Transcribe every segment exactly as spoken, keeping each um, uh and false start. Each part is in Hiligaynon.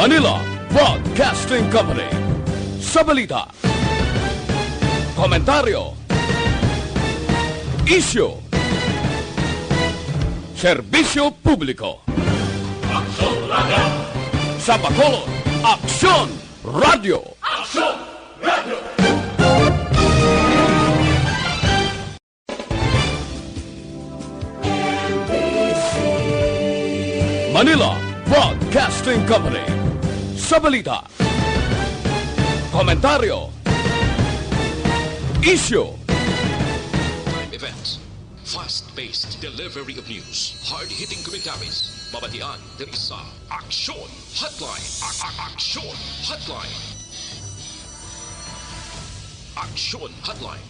Manila Broadcasting Company. Sa balita, komentaryo, isyu, serbisyo publiko. Aksyon Radio. Sa Bacolod, Aksyon Radio. Aksyon Radio. Manila Broadcasting Company. Sa balita, komentaryo, isyu, events, fast-paced delivery of news, hard-hitting commentaries, mabatian diri sa Aksyon Hotline. A- a- Aksyon Hotline. Aksyon Hotline.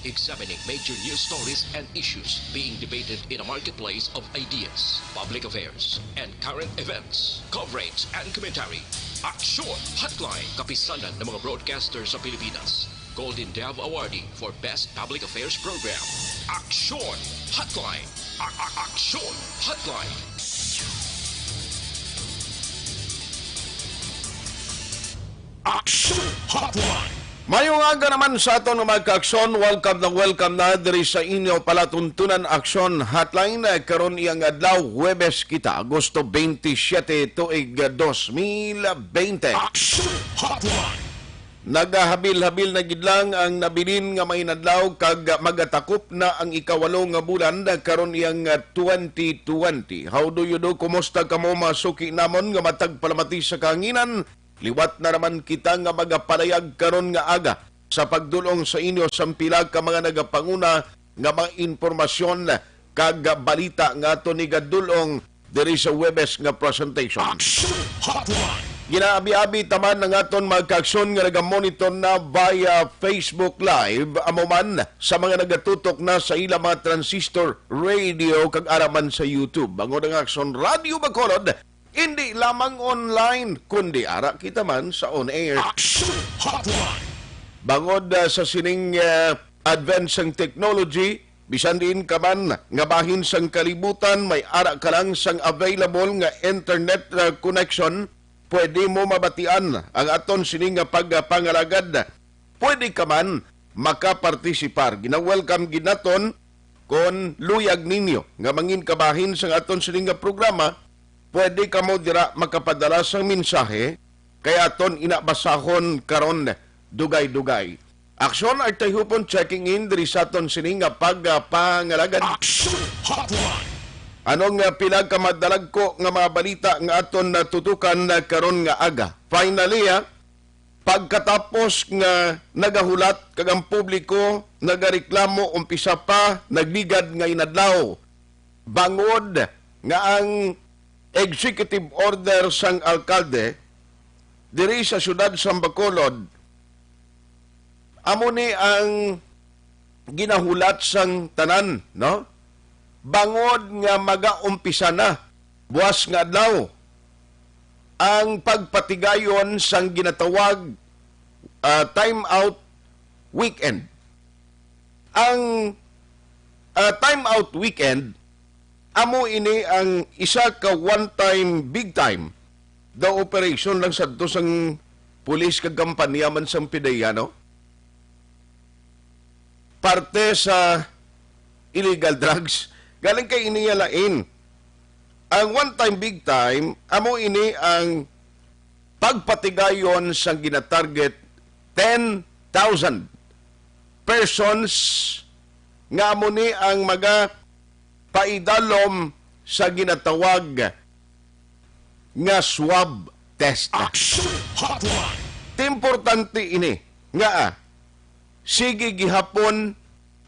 Examining major news stories and issues being debated in a marketplace of ideas, public affairs, and current events. Coverage and commentary. Aksyon Hotline. Kapisanan ng mga broadcaster sa Pilipinas. Golden Dove Awardee for Best Public Affairs Program. Aksyon Hotline. A- a- Aksyon Hotline. Aksyon Hotline. Mayong aga naman sa aton nga mga kaaksyon. Welcome na welcome na diri sa inyo palatuntunan Aksyon Hotline. Karon iyang adlaw, Huwebes kita, Agosto twenty-seven, tuig dos mil twenty. Aksyon Hotline. Nagahabil-habil na gid lang ang nabilin nga mga inadlaw kag magatakop na ang ikawalo nga bulan karon iyang twenty twenty. How do you do? Kumusta kamo, mga suki namon nga matag palamati sa kahanginan? Liwat na naman kita nga magapalayag karon nga aga sa pagdul-ong sa inyo sang pila ka mga nagapanguna nga mga impormasyon kag balita nga aton igadul-ong diri sa Huwebes nga presentation. Action Hotline. Ginaabi-abi ta man ang aton mga kaaksyon nga nagamonitor na via Facebook Live, amo man sa mga nagatutok na sa ila mga transistor radio kag ara man sa YouTube. Bangod ang Aksyon Radio Bacolod, hindi lamang online, kundi ara kita man sa on air. Action Hotline. Bangod, ah, sa sining, ah, advance sang technology, bisan diin ka man nga bahin sang kalibutan, may ara ka lang sang available nga internet, ah, connection, pwede mo mabatian ang aton sini nga pagpangalagad. Pwede ka man makapartisipar. Gina-welcome gid naton kon luyag ninyo nga mangin kabahin sang aton sini nga programa. Pwede kamo dira makapadala sang mensahe, kay aton ina basahon karon dugay-dugay. Aksyon Artayhupon checking in diri sa aton sini nga pagpangalagad. Action Hotline. Ano nga pila ka madalagko nga mga balita nga aton natutukan karon nga aga? Finally, ah, pagkatapos nga nagahulat kag ang publiko nagareklamo, umpisa pa nagligad nga inadlaw bangod nga ang executive order sang alkalde diri sa siyudad sang Bacolod, amo ni ang ginahulat sang tanan, no? Bangod nga magaumpisa na buas nga adlaw ang pagpatigayon sang ginatawag, ah, time out weekend. Ang, ah, time out weekend, amo ini ang isa ka one time, big time the operation lang sadto sang pulis kag kampanya man sang PDEA, no? Parte sa illegal drugs. Galing kay ini ya lain. Ang one time, big time, amo ini ang pagpatigayon sang ginatarget ten thousand persons nga amo ni ang mga paidalom sa ginatawag nga swab test. Action Hotline. Importante ini nga, ah, sige gihapon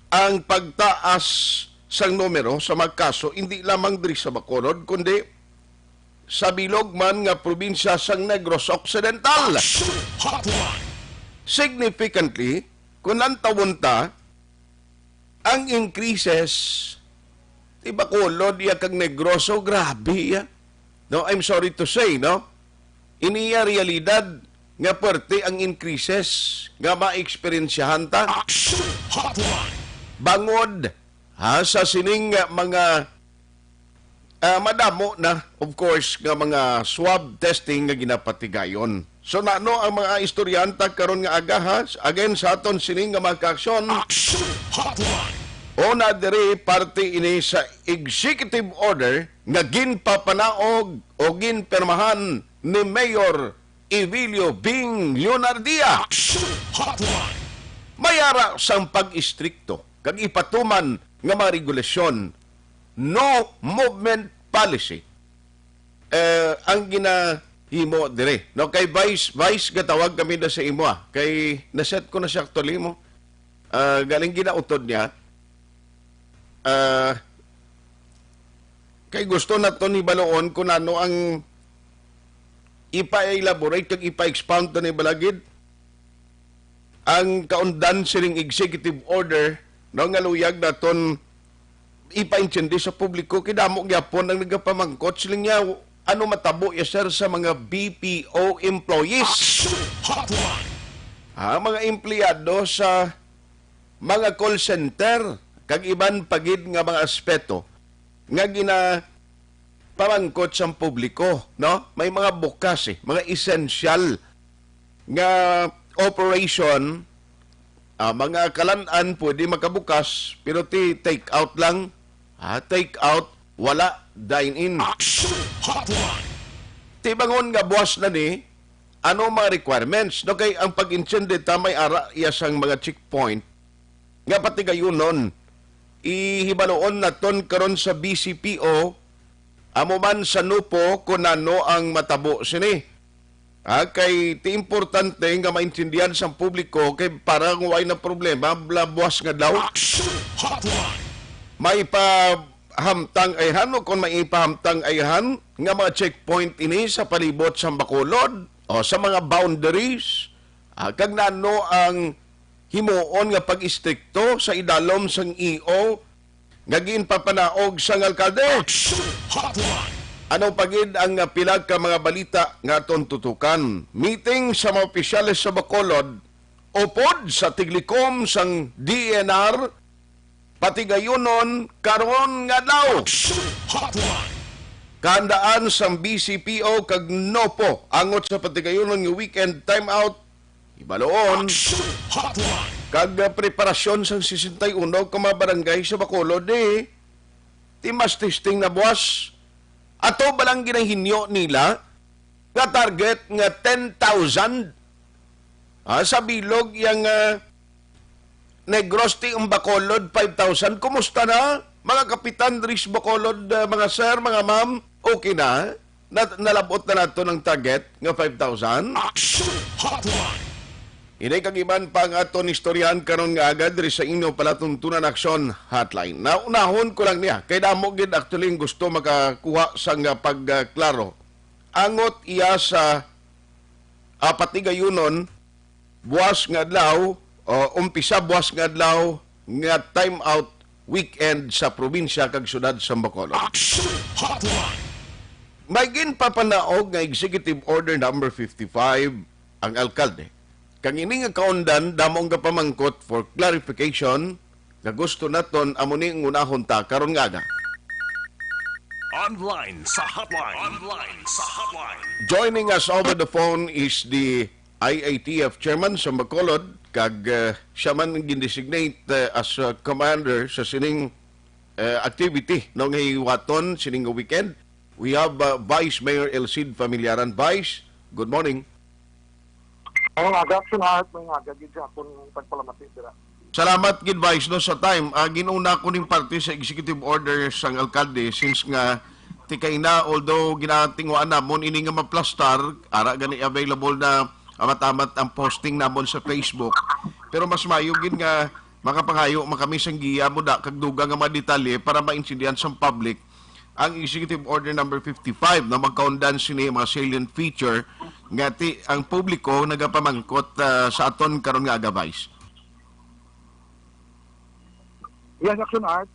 ang pagtaas sang numero sa mga kaso, hindi lamang diri sa Bacolod, kundi sa bilog man nga probinsya sang Negros Occidental. Action Hotline. Significantly, kung lantawon ta, ang increases, di ba, Bacolod, iya kag Negros, so grabe, ya. No, I'm sorry to say, no? Iniya realidad nga puwerte ang increases nga maeksperiensyahan ta. Action Hotline. Bangod, ha, sa sining mga Ah, madamo na, of course, nga mga swab testing nga ginapatigayon. So, nano ang mga istoryanta karon nga aga, ha? Again, sa aton sining nga mga kaaksyon. Action Hotline! Una diri, parte ini sa executive order nga ginpapanaog o ginpirmahan ni Mayor Evilio Bing Leonardia. Action Hotline! May ara sang pag-istrikto kag ipatuman nga mga regulasyon, no movement policy, eh, ang ginahimo dire. No, kay Vice, Vice, gatawag kami na sa imo, ah. Kay naset ko na siya actually mo. Ah, galing ginautod niya. Ah, kay gusto naton hibaluon kung ano ang ipa-elaborate kag ipa-expound na ni balagid ang kaundan sining executive order, no, nga luyag naton ipaintindi sa publiko. Kay damo gyapon ang nagapamangkot siling niya, ano matabo ya, sir, sa mga B P O employees? Action Hotline! Ha, mga empleyado sa mga call center kag iban pa gid nga mga aspeto nga ginapamangkot sang publiko, no? May mga bukas, eh, mga essential nga operation, ah, mga kalan-an pwede makabukas, pero ti take out lang, ah, take out, wala dine in. Action Hotline! Ti bangon nga buwas na ni, ano mga requirements? No, kay ang pag-intindi ta may ara iya sang mga checkpoint nga patigayunon. Ihibaluon naton karon sa B C P O, amo man sa NOPO, kung ano ang matabo sini. Ah, kay ti importante nga maintindihan sang publiko, kay para kung way na problema, bla-, buwas nga adlaw. Action Hotline! May pahamtang ayhan, o kung may ipahamtang ayhan, nga mga checkpoint ini sa palibot sang Bacolod o sa mga boundaries, ah, kag nano ang himuon nga pag-istrikto sa idalom sang E O nga ginpapanaog sang alkalde? Action Hotline! Ano pa gid ang, ah, pila ka mga balita nga aton tutukan? Meeting sa mga opisyales sa Bacolod upod sa tiglikom sang D E N R, patigayunon karon nga adlaw. Action Hotline! Kahandaan sang B C P O kag NOPO angot sa patigayunon nga weekend timeout, hibaluon, Action Hotline! Kag, ah, preparasyon sang sesenta y uno ka mga barangay sa Bacolod, eh. Ti mass testing na buwas. Ato ba lang ginahinyo nila nga target nga ten thousand? Ah, sa bilog yang, ah, Negros ti ang Bacolod, five thousand. Kumusta na, mga kapitan diri sa Bacolod, ah, mga sir, mga ma'am? Okay na? Na, nalabot na nato ng target nga five thousand? Action Hotline! Ini kag iban pa ang aton istoryahan karon nga aga diri sa inyo palatuntunan Action Hotline. Naunahon ko lang niya, kay damo gid actually ang gusto makakuha sang, ah, pagklaro. Angot iya sa, ah, patigayunon, buwas nga adlaw, o umpisa buwas nga adlaw nga time out weekend sa probinsya kag syudad sa Bacolod. Action Hotline! May ginpapanaog nga Executive Order Number fifty-five ang alkalde. Kang ini nga kaundan, damo ang gapamangkot for clarification nga gusto naton, amo ni ang unahon ta karon nga aga. Online sa hotline. Online sa hotline. Joining us over the phone is the I A T F chairman sa Bacolod, kag, eh, siya man ang gindesignate, eh, as, eh, commander sa sining, eh, activity, no, nga hiwaton sining weekend. We have, uh, Vice Mayor Elcid Familiaran. Vice, good morning. Ang aga, Action Heart, may aga gid sa akong pagpalamati dira. Salamat gid, Vice, no, sa time. Ah, ginuna ko ning parte sa executive order sang alkalde, since nga tikay na, although ginatingwaan namon ini nga maplastar, ara gani available na amat-amat ang posting namon sa Facebook. Pero mas mayo gid nga makapangayo man kami sang giya mo da kag dugang nga mga detalye para maintindihan sang public ang Executive Order Number fifty-five na magkaundan sini mga salient feature nga ti ang publiko nagapamangkot, ah, sa aton karon nga aga, Vice. Yes, Action Heart.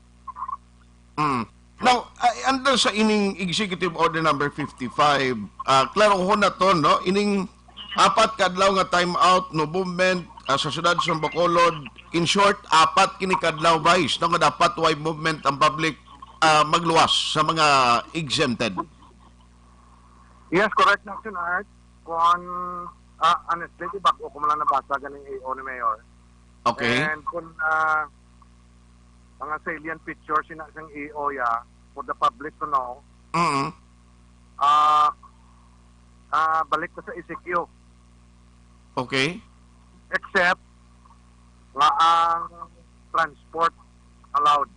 Mm. Now, ah, under sa ining Executive Order Number fifty-five, ah, klarohon naton, no? Ining apat ka adlaw nga time out, no movement, ah, sa siyudad sa Bacolod. In short, apat kini ka adlaw, Vice, no, nga dapat way movement ang public. ah, magluwas sa mga exempted? Yes, correct na, Action Art. Kung, ah, honestly, di ba, ako man lang nabasa ganing A O ni Mayor. Okay. And kung, ah, mga salient features sina sang A O ya, for the public to know, Mm. ah, ah, balik ko sa E C Q. Okay. Except nga ang transport allowed.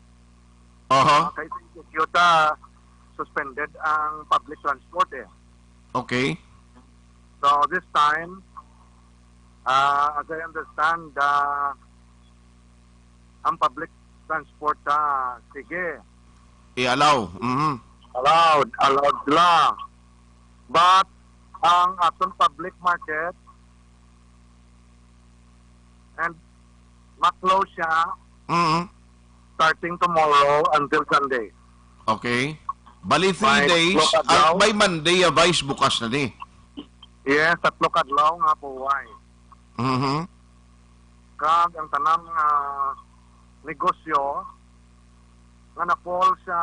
Aha. Ah, kay sa E C Q ta, suspended ang public transport eh. Okay. So this time, ah, as I understand, ah, ang public transport, ah, sige. I-allow. Mhm. Allowed, allowed sila. But ang aton public market and ma-close siya Mhm. starting tomorrow until Sunday. Okay. Bali, three May days, tatlo ka ah, adlaw. By Monday, ah, Vice, bukas na ni. Yes, tatlo ka adlaw nga buhay. Mhm. Kag ang tanan nga negosyo nga na-fall sa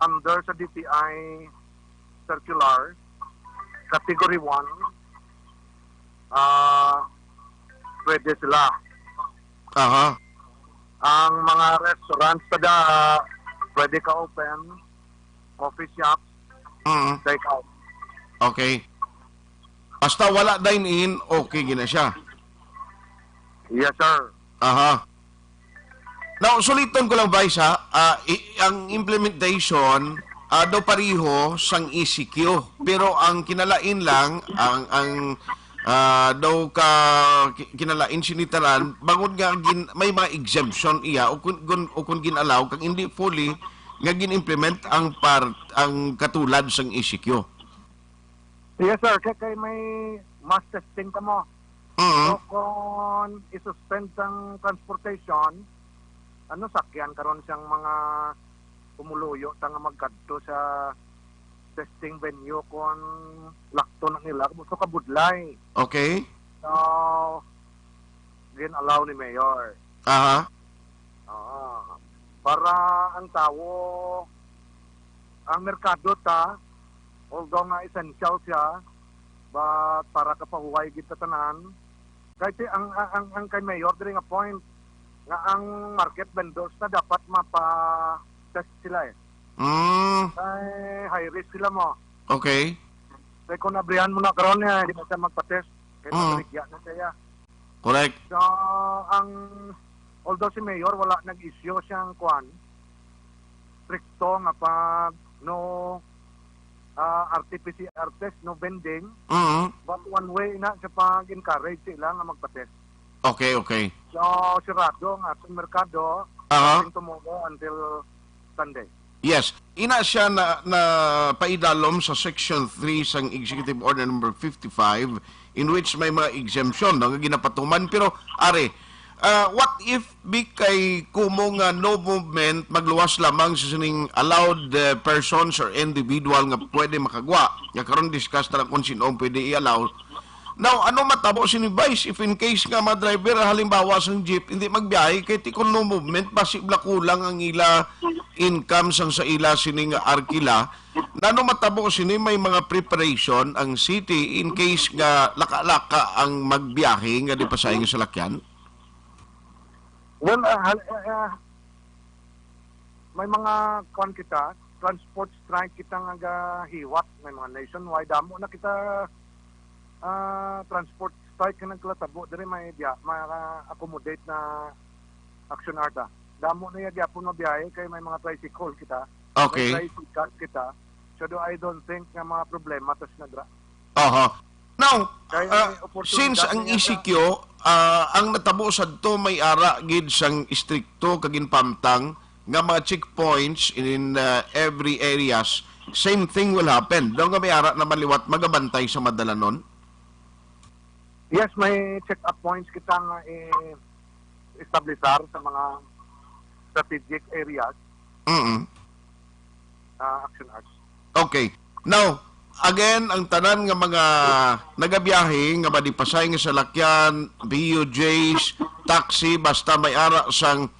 under sa D T I circular, category one, ah, pwede sila. Aha. Ang mga restaurants pa da, pwede ka open, coffee shop, Mm. take out. Okay. Basta wala dine-in, okay gina siya. Yes, sir. Aha. Now, suliton ko lang, Vice, ha? Ah, i-, ang implementation, ah, daw pariho sang E C Q. Pero ang kinalain lang, ang, ang, ah, daw ka ki-, kinalain sini tanan, bangod nga gin-, may mga exemption iya, o kun, kun, o kun gin-allow, kag hindi fully, nga gin-implement ang part, ang katulad sang E C Q. Yes, sir. Kay, kay may mass testing kamo. Mm. So, kung i-suspend sang transportation, ano, sakyan karon siyang mga pumuluyo ta nga magkadto sa testing venue kung lakto na nila, gusto ka budlay. Okay. So, gin-allow ni Mayor. Aha. Ah, para ang tawo, ang merkado ta, although nga essential siya, but para kapahuway gid ta tanan, kay ti-, ang, ang, ang, ang kay Mayor diri nga point, nga ang market vendors na dapat mapa-test sila eh. Mm. Kay high risk sila mo. Okay. Kay kung abrihan mo na karon niya, di mo siya magpa-test. Kay Mm. mabaligya na siya. Correct. So, ang, although si Mayor wala nag-issue siyang kwan, stricto nga pag no, ah, R T P C R test, no vending, Mm. but one way na sa pag-encourage sila nga magpa-test. Okay, okay. So, sirado ang atong merkado Aha. starting tomorrow until Sunday. Yes. Ina siya na, na paidalom sa Section three sang Executive Order Number fifty-five, in which may mga exemption, no, nga ginapatuman. Pero, are, ah, what if big kay kumo nga no movement, magluwas lamang sa sining allowed, eh, persons or individual nga pwede makagwa? Nga karon discuss ta lang kung sino ang pwede i-allow. Now, ano matabo sini, Vice, if in case nga mga driver, halimbawa sang jeep, hindi magbiyahe, kay ti kung no movement, basi bala kulang ang ila income sang sa ila sini nga arkila? Nano matabo sini, may mga preparation ang city in case nga laka-laka ang magbiyahe nga di pasahe nga salakyan? Well, ah, hal-, ah, ah, may mga kwan kita, transport strike kita nga gahiwat, may mga nationwide, damo na kita, ah, transport strike nga naglatabo diri, may biya-, ma-accommodate na Action Art, ah. Damo na iya gyapon nga biyahe kay may mga tricycle kita, may Okay. Tricycles kita. So do, I don't think nga mga problema tas nagra. Aha. Now, Kaya ah, may opportunity since ang niya sa E C Q, ah, ang natabo sadto may ara gid sang istrikto kag ginpamtang nga mga checkpoints in, ah, every areas, same thing will happen. Daw nga may ara naman liwat magabantay sa madalanon? Yes, may check-up points kita nga i-establisar sa mga strategic areas. Mm. Ah, Action Arts. Okay. Now, again, ang tanan nga mga nagabiyahe nga madipasay nga salakyan, V U Js, taxi, basta may ara sang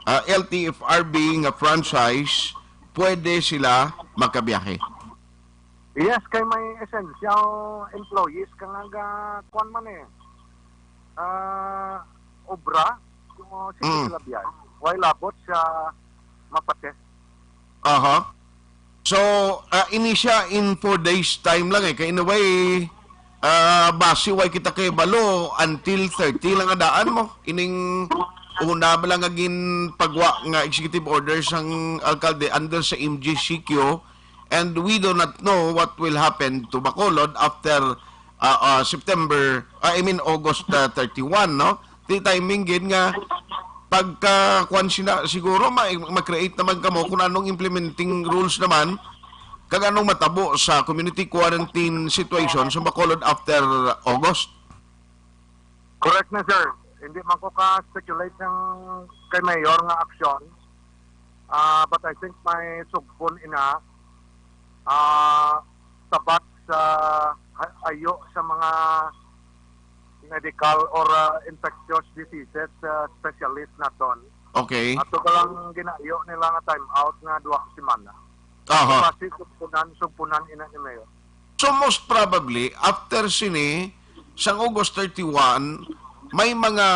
ah, L T F R B nga franchise, pwede sila makabiyahe. Yes, kay may essential employees ka nga ga-, kuwan man eh. Ah, obra, kung sige Mm. sila biyahe. Way labot sa mapate. Aha. So, ah, ini siya in four days time lang eh. Kay in a way, ah, basi way kita kay balo until thirty lang ang daan mo. Ining una ba lang nga ginpagwa nga executive order sang alkalde under sa M G C Q, and we do not know what will happen to Bacolod after, ah, ah, September, ah, I mean August, ah, thirty-one, no? Di timing gid nga pagka kwan sina, siguro ma-, ma-create naman kamo kung anong implementing rules naman kag anong matabo sa community quarantine situation sa Bacolod after August. Correct na, sir. Hindi man ko ka-speculate ng kay Mayor nga aksyon. Ah, but I think may sugpon ina, ah, sabat sa ha-, ayo sa mga medical or, ah, infectious diseases, ah, specialist naton. Okay. Ato ka lang ginayo nila nga time out nga duha ka semana. Aha. Kasi sugpunan, sugpunan ina ni Mayor. So, most probably, after sini, sang August thirty-one, may mga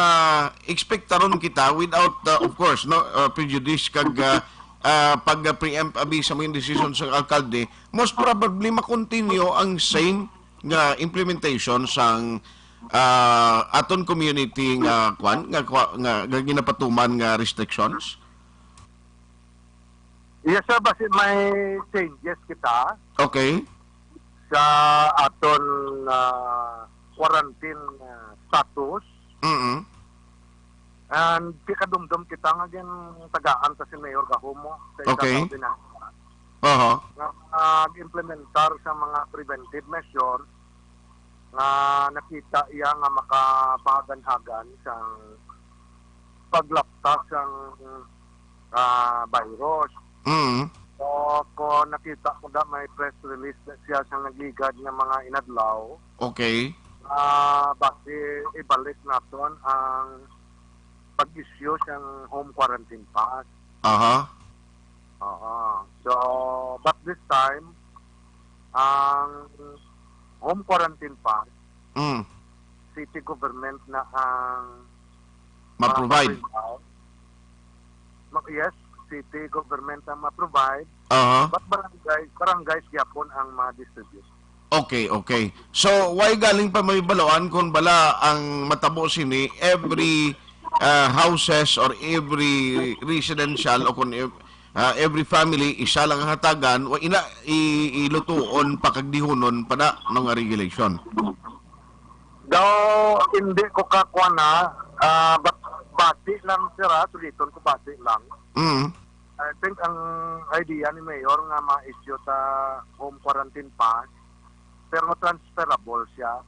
expectaron kita without, uh, of course, no, uh, prejudice kag, uh, uh, pag-preempt abi sa mga decision sa alkalde. Most probably, makontinue ang same nga implementation sang, uh, aton community nga, kwan, nga, kwa-, nga, nga ginapatuman nga restrictions. Yes, sir. Basi may changes kita Okay. sa aton, ah, quarantine, ah, status. Mm. And pikadumdom kita nga gintagaan ta si Mayor Gahomo sa Okay. Isabel Binanza Aha. nga mag-implementar sa mga preventive measures nga nakita iya nga makapaganhagan sang paglapta sang, ah, virus. Mm. So, kung nakita ko na may press release na siya sa nagligad nga mga inadlaw, Okay. ah, basi ibalik naton ang pag-issue sang home quarantine pass. Aha. Oo. So, but this time, ang home quarantine pass, Mm. city government na ang Ma-provide. makapag-provide. Ma-, yes, city government ang ma-provide. Aha. But barangay, barangays gyapon ang ma-distribute. Okay, okay. So, why galing pa may baloan kung bala ang matabo sini every, ah, houses or every residential o kung ev-, ah, every family, isa lang ang hatagan, wa ina i-, ilutuon pa kag dihunon pa na, no, nga regulation? Daw, hindi ko kakuha na, ah, but basi lang, sir, ah, suliton ko basi lang. Mm. I think ang idea ni Mayor nga ma-issue ta home quarantine pass, pero transferable siya.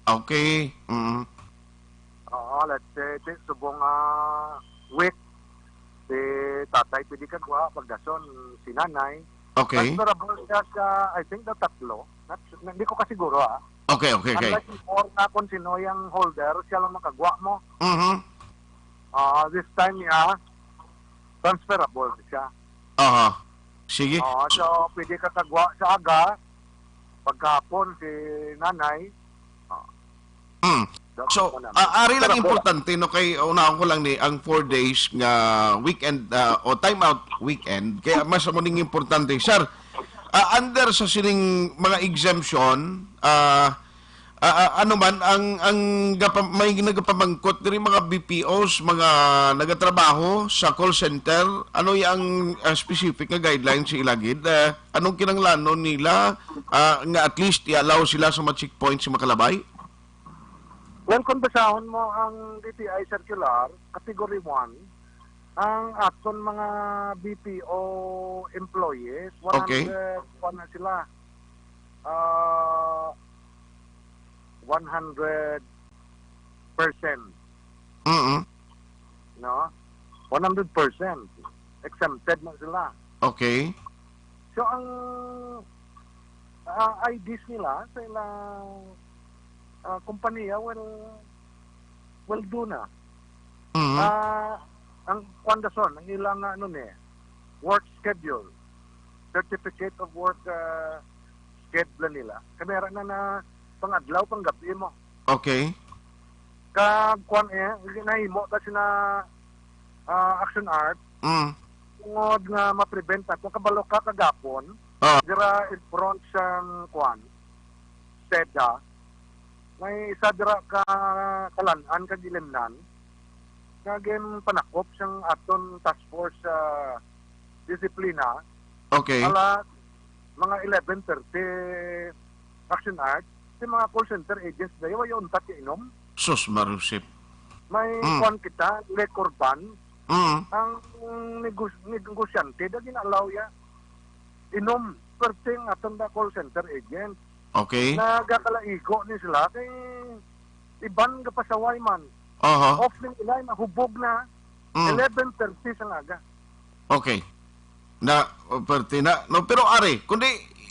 Okay. Mm. Oo, let's say, di, subong, ah, week, si tatay pwede kagwa, pagdason, si nanay. Okay. Transferable siya sa, I think, the tatlo. Not, hindi ko kasiguro, ah. Okay, okay, okay. Unlike before na kung sino yung holder, siya lang makagwa mo. Mhm. Ah, this time niya, transferable siya. Aha. Sige. Oo, so, pwede ka kagwa sa aga, pagkahapon si nanay. Ah. Hmm. So, Dapat mo na. Ah, ari lang Pero importante, no, kay unahon ko lang ni ang four days nga weekend, ah, o time out weekend, kaya mas amo ning importante. Sir, ah, under sa sining mga exemption, ah, ah, ah, ano man ang, ang gapa-, may nagapamangkot diri, mga B P Os, mga nagatrabaho sa call center, ano yang, ah, specific nga guidelines sa ila gid? Ah, anong kinahanglanon nila, ah, nga at least i-allow sila sa mga checkpoint sa makalabay? Well, kung basahon mo ang D T I circular, category one, ang aton mga B P O employees, Okay. one hundred, kuwan na sila, ah, one hundred percent, Mm-mm. no? One hundred percent exempted na sila. Okay. So, ang, ah, I Ds nila sa ilang, ah, kompanya, well, well, do na. Mhm. Ah, ang kwan dason, ang ilang, ano ni, work schedule, certificate of work, ah, schedule nila. Kami ara na, na pang-adlaw, pang-gabi mo. Okay. Kag kwan, eh, nahimo ta sina, ah, Action Art, Mm. tungod nga ma-prevent nato. Kabalo ka kagapon, Ah. dira in front sang kwan, seda, may isa dira ka Kalan-an kag Ilimnan, nga ginpanakop sang aton task force sa disiplina. Okay. Ala, mga eleven thirty, Action Art, si mga call center agents dayo, way untat ka inom. Sus, Marusip. May Mm. kwan kita, liquor ban. Mm. Ang negos-, negosyante, da gin-allow ya inom, perting aton da call center agent. Okay. Nagakalaigo ni sila kay iban gapasaway man. Aha. Off ning ila, nahubog na. Mm. Eleven thirty sa aga. Okay. Na, o, perte na. No, pero ari, kundi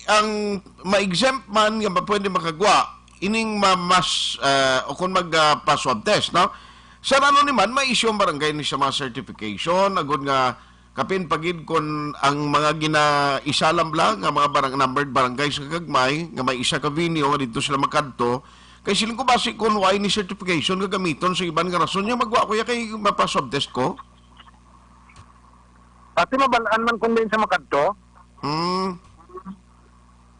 ang ma-exempt man nga ma-, pwede makagwa, ining ma-, mas, ah, o kung mag, ah, pa-swab test, no? Sa ano ni man, ma-issue ang barangay ni sa mga certification, agud nga kapin pagid kung ang mga gina-, isa lang bala nga mga barang-, numbered barangay sa Kagmay, nga may isa ka venue nga dito sila makadto, kay siling ko basi kung why ni certification nga gamiton sa iban nga rason, niya magwa ko ya kay mapa-swab test ko. Ati mabal-an man kung diin sa makadto. Hmm.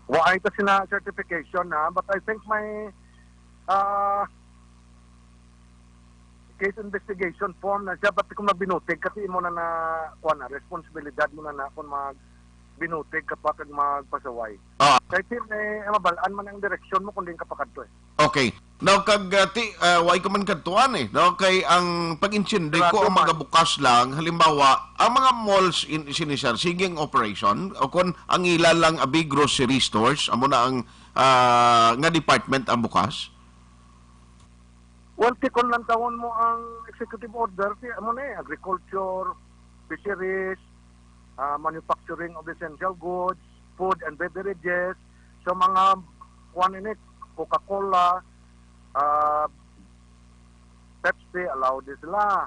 Wa ay ta sina certification na, but I think may, ah, case investigation form na siya, but kung mabinutig, kasi imo na na, kuwan na, responsibilidad mo na na kung magbinutig ka pa kag magpasaway. Ah. Kay ti, may mabal-an man ang direksyon mo kung diin ka pakadto eh. Okay. Now, kag, uh, ti, uh, way ka man kadtuan eh, no? Kay ang pag-intindi ko, Sigurado ang man. Magabukas lang, halimbawa, ang mga malls in, sini, sir, sige ang operation, o kung ang ila lang abi grocery stores, amo na ang, ah, nga department ang bukas? Well, ti, kung lantawon mo ang executive order, ti, amo na eh, agriculture, fisheries, ah, manufacturing of essential goods, food and beverages, so mga, kuwan ini, Coca-Cola, ah, Pepsi, allowed din sila.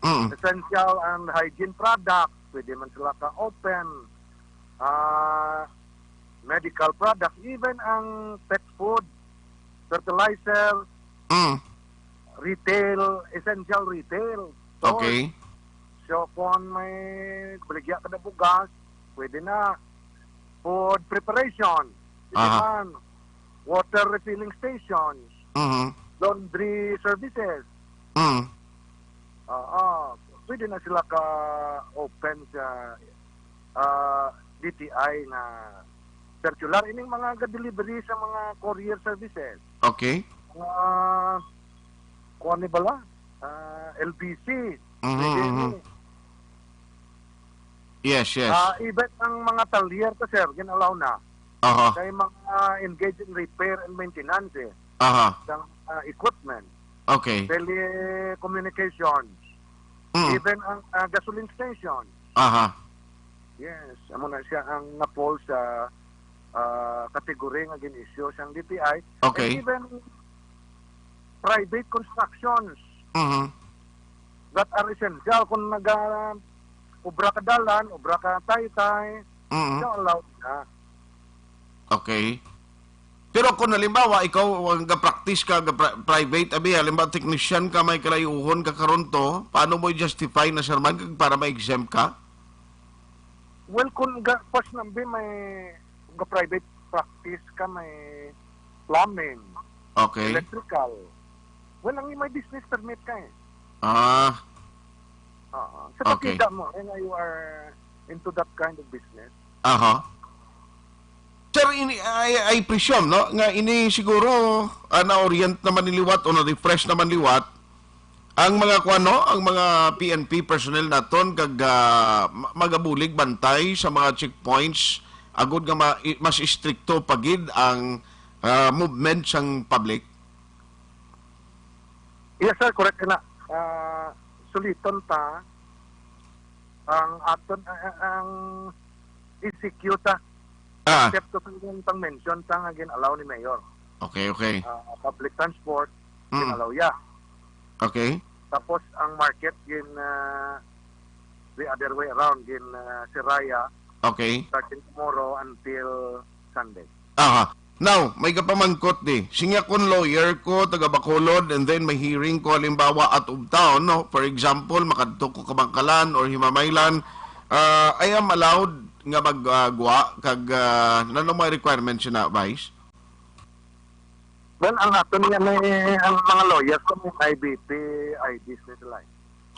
Mm. Essential and hygiene products, pwede man sila ka-open. Ah, medical products, even ang pet food, fertilizer, Mm. retail, essential retail. So, Okay. So, kung may baligya ka na bugas, pwede na. Food preparation, pwede Aha. man. Water refilling stations, Mhm. laundry services. Mm. Oo. Pwede na sila ka-open sa, ah, D T I nga circular. Ining mga ga-delivery sa mga courier services. Okay. Mga, kuwan ni bala? Ah, L B C. Mhm, Pwede mhm. ni. Yes, yes. Ah, even ang mga talyer to, sir, gin-allow na. Aha. Kay mga engaged in repair and maintenance, eh. Aha. Sang, ah, equipment. Okay. Telecommunications. Mm. Even ang, ah, gasoline station. Aha. Yes, amo na siya ang na-fall sa, ah, category nga gin-issue sang D T I. Okay. And even private constructions Mhm. that are essential. Kung naga-, obra ka dalan, obra ka taytay, Mhm. so allowed na. Okay. Pero kung halimbawa, ikaw, ang ga-practice ka, ga-pri-, private, abi, halimbawa, technician ka, may kalayuhon ka karon to, paano mo i-justify na, sir, man, kag para ma-exempt ka? Well, kung ga-, pas nambi, may ga-private practice ka, may plumbing, Okay. electrical. Well, ang may business permit ka eh. Ah. Oo. Sa Okay. Pakita mo, eh, nga you are into that kind of business. Aha. Sir, ini, I, I presume, no, nga ini siguro, ah, na-orient naman ni liwat o na-refresh naman liwat ang mga kuwan, no, ang mga P N P personnel naton kag, ah, ma-, magabulig bantay sa mga checkpoints agud nga ma-, i-, mas istrikto pa gid ang, ah, movement sang public. Yes, sir, correct na. Ah, suliton ta ang aton, ah, ah, ang E C Q ta. Ah. Except to sa ilang pang-mention ta nga gin-allow ni Mayor. Okay, okay. Ah, public transport, Mm. gin-allow ya. Okay. Tapos ang market gin, ah, the other way around, gin, ah, siraya, Okay. Starting tomorrow until Sunday. Aha. Now, may kapamangkot di. Sinya, kung lawyer ko, taga Bacolod, and then may hearing ko, halimbawa, out of town, no? For example, makadto ko Kabankalan or Himamaylan, ah, I am allowed nga magwa kag, ah, nano may requirements na, Vice? Well, ang ato niya may, ang mga lawyers ko may I B P, I Ds na sila eh.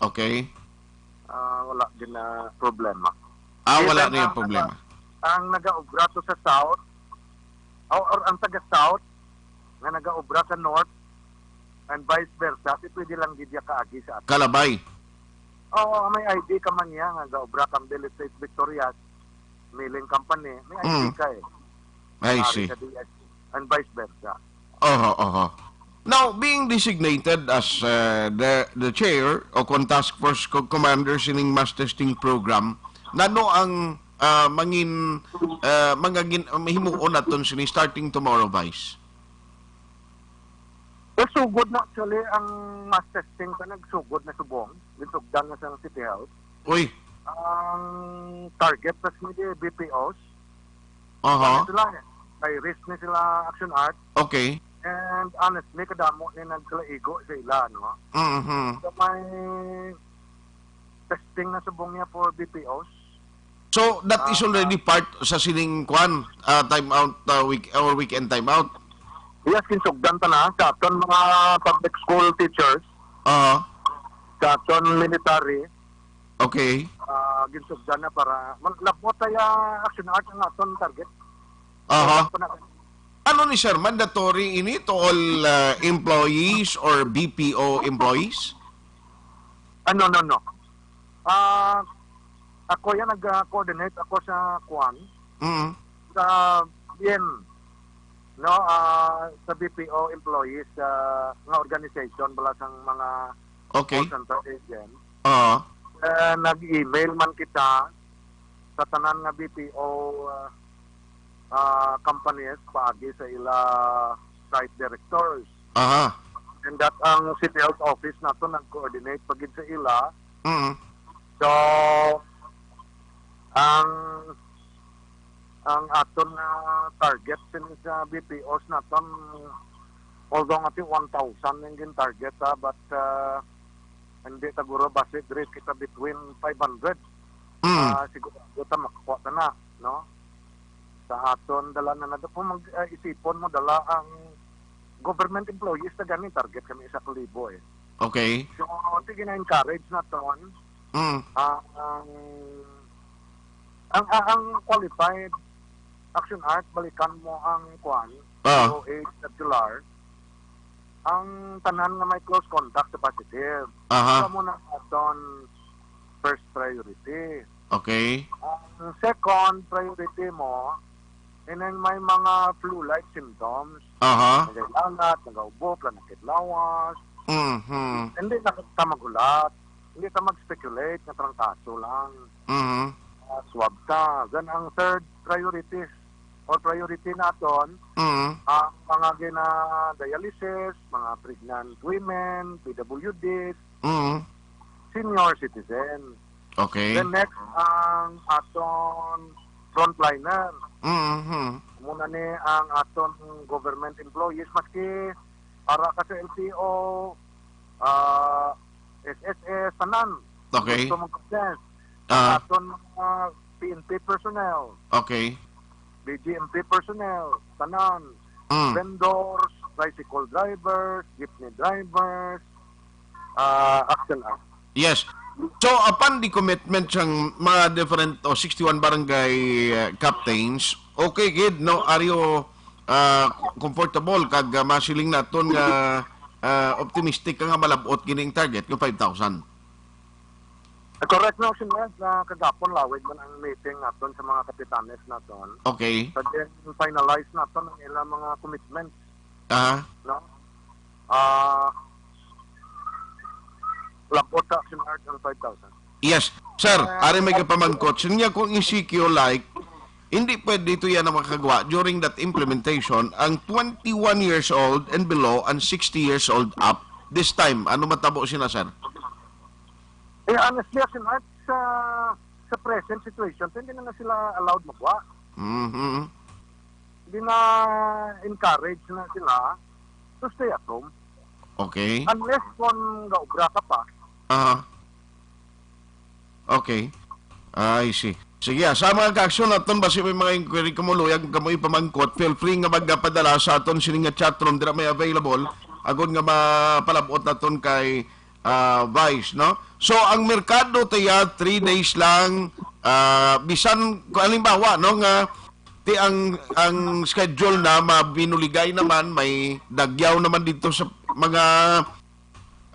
Okay. Ah, wala din na problema. Ah, wala Even na yung ang problema. Ang nagaobra to sa South, or, or ang taga South nga nagaobra sa North, and vice versa, si pwede lang gid ya kaagi sa ato. Kalabay. Oo, may I D ka man niya nga gaobra kang Village Victorias, milling company, may I D Mm. ka eh. I Ari see. Sa D S, and vice versa. Oho, oho. Now, being designated as uh, the the chair o kon task force co- commander sining mass testing program, nano ang uh, mangin uh, mangagin mahimuon naton sini starting tomorrow, Vice? Well, sugod na actually ang mass testing sa nagsugod na subong, ginsugdan na sa City Health. Uy, Ang target na sila B P Os, aha. sila, may risk ni sila Action Art, Okay. and honestly, kadamo ni nagkalaigo sa ila, no? Mhm. So, may testing na subong niya for B P Os. So that is already part sa sining kwan, uh, time out uh, week or weekend time out. Yes, ginsugdan ta na sa aton mga public school teachers, Uh, sa aton military, okay. ah, ginsugdan na para man labot ay ah, Action Art ang aton target. Aha. Wala pa na- Ano ni sir, mandatory ini to all uh, employees or B P O employees? Ah, no, no, no. Ah, ako yan nag-coordinate ako sa kwan, Mm. sa B N, no, ah, sa B P O employees ah, nga organization bala sang mga Okay. call center agent. Uh, Eh, nag-email man kita sa tanan nga B P O ah, ah, companies paagi sa ila site directors. aha. And that ang City Health Office nato nag-coordinate pa gid sa ila. Mm. So ang ang aton nga target sini sa B P Os naton, although nga ti one thousand ang gin target ha, but ah, hindi taguro basi diri kita between five hundred. Mm. Ah, sigurado ta makakuha ta na, no? Sa aton dala na nato kung mag, ah, isipon mo dala ang government employees na gani target kami isa ka libo eh. Okay. So, sige na encourage naton Mm. ah, ang ang ang, ang qualified Action Art, balikan mo ang kwan, Ah. O H regular, ang tanan nga may close contact sa positive. Aha. Amo na aton first priority. Okay. Ang second priority mo, ining may mga flu-like symptoms. Aha. Nagailanat, nagaubo, planakit lawas. Mhm. Hindi na ta maghulat. Hindi ta mag-speculate nga trangkaso lang. Mhm. Ah, swab ta. Then ang third priority or priority naton, Mhm. ang mga gina-dialysis, mga pregnant women, P W Ds, Mhm. senior citizen. Okay. Then next, ang aton frontliner. Mhm. Muna ni ang aton government employees, maski para ka sa L T O, ah, S S S, tanan. Okay. Gusto mong consent. Ah. Aton mga P N P personnel, Okay. B J M P personnel, tanan. Mm. Vendors, tricycle drivers, jeepney drivers, ah, action act. Yes. So, upon the commitment sang mga different o sixty-one barangay uh, captains, okay gid, no? Are you uh, comfortable kag uh, masiling naton nga uh, optimistic ka nga malabot gining target nga five thousand? Ah, correct na, Action Art, na kagapon lawig man ang meeting naton sa mga kapitanes naton. Okay. Sa din finalize naton ang ilang mga commitments, Ah, no? Ah, labot sa Action Art ang five thousand. Yes. Sir, ari may kapamangkot. Sinya kung i-C Q like, hindi pwede ito yan ang makagawa during that implementation ang twenty-one years old and below and sixty years old up. this time? Ano matabo sina, sir? Eh, honestly, as in, at sa, sa present situation, hindi na, na sila allowed magwa. Mhm. Hindi na encourage na sila to stay at home. Okay. Unless kung gaobra ka pa. Aha. Okay. I see. Sige, ah, sa mga ka-aksyon naton, basi may mga inquiry kamo, luyag kamo ipamangkot, feel free nga magpadala sa aton sini nga chat room, dira may available, agod nga mapalabot naton kay, ah, Vice, no? So, ang merkado, tiya, three days lang, ah, bisan, kung halimbawa, no, nga, ti ang, ang schedule na mabinuligay naman, may dagyaw naman dito sa mga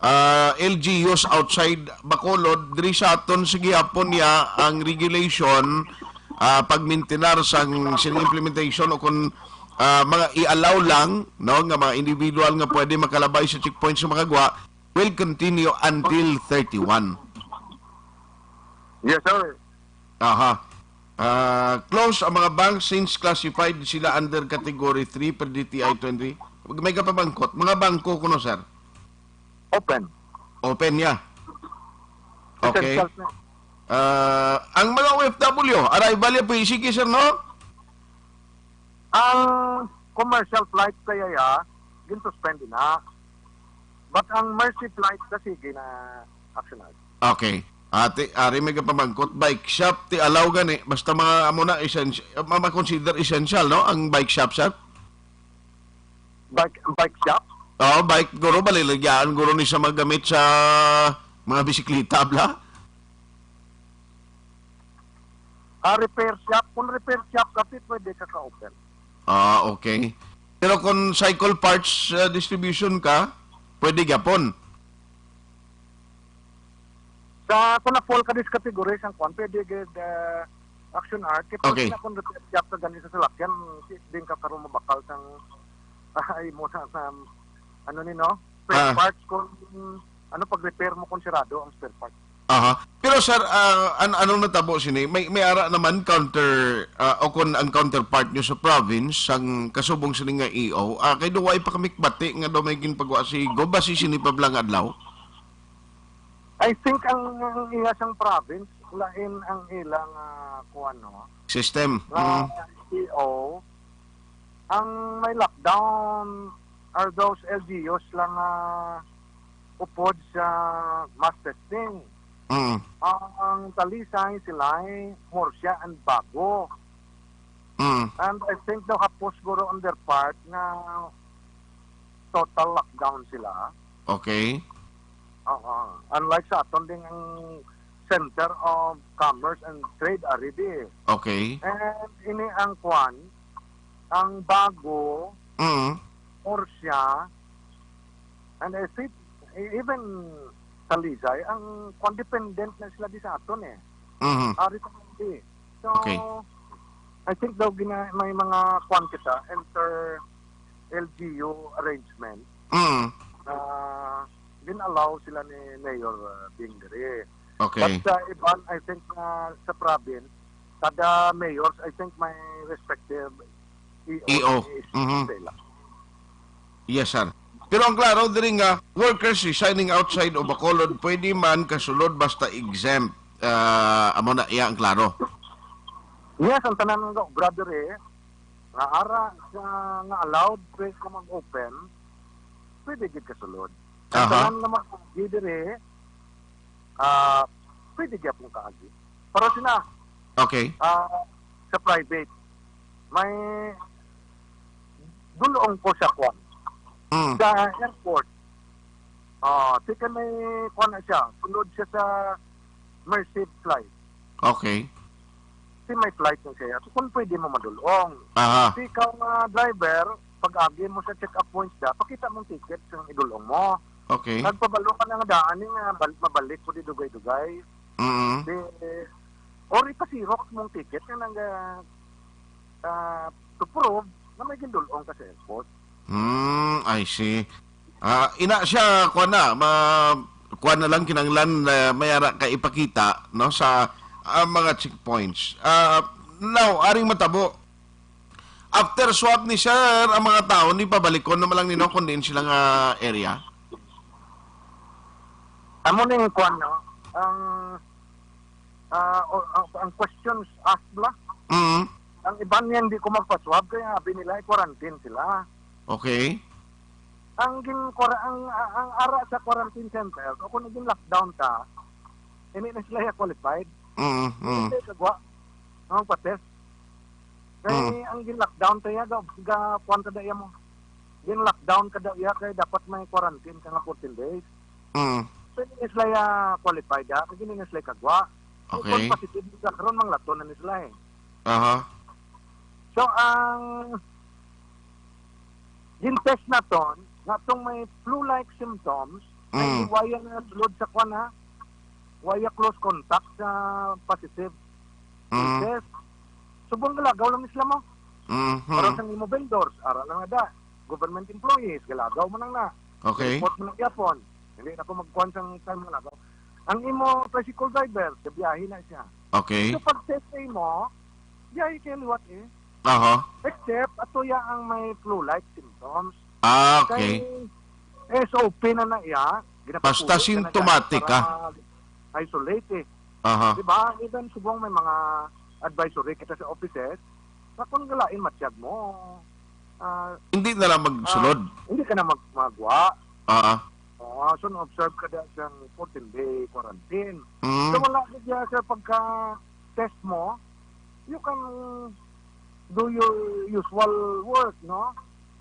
ah, L G Us outside Bacolod, diri sa aton sa gihapon niya ang regulation, ah, pagmintinar sang, sang implementation o kung, ah, mga i-allow lang, no, nga mga individual nga pwede makalabay sa checkpoint sa makagwa will continue until thirty-one. Yes, sir. Aha. Ah, close ang mga bank since classified sila under category three per D T I twenty. May kapamangkot. Mga bangko kuno, sir? Open. Open niya. Okay. Essentials na. Ah, ang mga O F W, arrival ya po, sige, sir, no? Ang commercial flight kaya ya, gin-suspend na. But ang Mercy flight, na sige na, action na. Okay. Ate, ari may kapamangkot, bike shop, ti allow gani, basta mga amo na, essential, ma-, ma-consider essential, no? Ang bike shop, sir? Bike, bike shop? Oo, bike, guro, baliligyan, guro ni sa magamit sa mga bisikleta, bla? Ah, repair shop. Kung repair shop kasi, pwede ka ka-open. Ah, okay. Pero kung cycle parts, uh, distribution ka, pwede gyapon. Sa, kung na-fall ka dis category, sang kwan, pwede gid, uh, action art. Kaya Okay. Na kung repair shop ka gani sa salakyan, di, di ka karon mabakal sang, ay mo sa, sa, ano ni, no? Spare Ah. Parts kung, ano, pag-repair mo kung sirado ang spare parts. Aha. Pero sir, ah, an-, anong natabo sini? May, may ara naman counter, ah, o kung ang counterpart nyo sa province, ang kasubong sini nga E O, ah, kay duwa ipakamikbati nga daw may ginpagawa si Gob, basi sini pa bala nga adlaw? I think ang, ang iya sang province, lain ang ilang, ah, kuwan, no? System. Nga Mm. E O, ang may lockdown are those L G Us lang, ah, upod sa mass testing. Mm. Ang Talisay, Silay, Murcia, and Bago. Mm. And I think daw hapos guro on their part nga total lockdown sila. Okay. Oo. Unlike sa aton ding ang Center of Commerce and Trade, ari di. Okay. And ini ang kwan, ang Bago, Mm. Murcia, and I think, e-, even Talisay, ang kwan, dependent na sila di sa aton eh. Mhm. Ari sa di. So, Okay. I think daw gina-, may mga kwan kita, inter L G U arrangement Mm. na gin-allow sila ni Mayor, uh, Bing diri. Okay. But sa iban, I think, uh, sa province, kada mayors, I think may respective E O E O. Is Mhm. Sila. Yes, sir. Pero ang klaro diri nga workers resigning outside of Bacolod pwede man kasulod basta exempt, ah, amo na iya ang klaro. Yes, ang tanan nga obra diri nga ara sa, nga allowed pwede ka mag-open, pwede gid kasulod. Ang Aha. Tanan nga mag-agi diri, ah, pwede gyapon kaagi. Para sina, Okay. Ah, sa private, may dulong ko sa kwan. Mm. Sa airport. Ah, tika may kwan na siya. Sulod siya sa Mercy flight. Okay. Si may flight na siya. So, kung pwede mo madulong. Aha. Si ikaw nga driver, pag-agi mo sa check-up points da, pakita mong ticket sa idulong mo. Okay. Nagpabalo ka na nga daan ni nga bal-, mabalik ko di dugay-dugay. Mm. Di, or ipasirok mong ticket nga nang, ah, ah, to prove na may gindulong ka sa airport. Hmm, I see. Ah, ina siya, kuwan na, ma-, kuwan na lang kinanglan na may ara ka ipakita, no, sa, ah, mga checkpoints. Ah, now, aring matabo, after swab ni sir, ang mga tao, ni pabalikon naman lang nino kung diin sila nga area? Amo ning kwan, no? Ang, ah, o, ang, ang questions asked bla? Mm. Ang iban niya hindi ko magpa-swab kaya abi nila i-quarantine sila. Okay. Ang gin ang, ang ara sa quarantine center, o kung gin lockdown ta, hindi na sila ya qualified. Mm. Mm. Hindi kagwa ang pa-test. Kay Mm. ang gin lockdown ta ya ga, ga kwan ka da iya mo. Gin lockdown ka da iya kay dapat may quarantine ka nga fourteen days. Mm. So hindi na sila ya qualified ha, kay hindi na sila kagwa. Okay. Kung positive ka karon, manglaton na ni sila eh. Aha. So ang gin-test naton, natong may flu-like symptoms, Mm. ay waya na sulod sa kwan ha, waya close contact sa positive Mm. cases. Subong galagaw lang ni sila mo. Mhm. Para sa imo vendors, ara lang na da. Government employees, galagaw mo nang na. Okay. Report mo ng yapon. Hindi na ko magkuhan sang time nga lagaw. Ang imo tricycle driver, biyahe na siya. Okay. So pag-test sa imo, biyahe kayo liwat eh. Aha. Except, ato ya ang may flu-like symptoms. Ah, okay. Kay S O P na na iya. Basta symptomatic, ah. Isolate eh. Aha. Di ba? Even subong may mga advisory kita sa offices, na kung galain matyag mo, ah, Hindi na lang magsulod. hindi ka na mag magwa. Ah, ah. Oh, so na-observe ka da siyang fourteen-day quarantine. Mm. So wala gid ya sa pagka-test mo, you can do your usual work, no?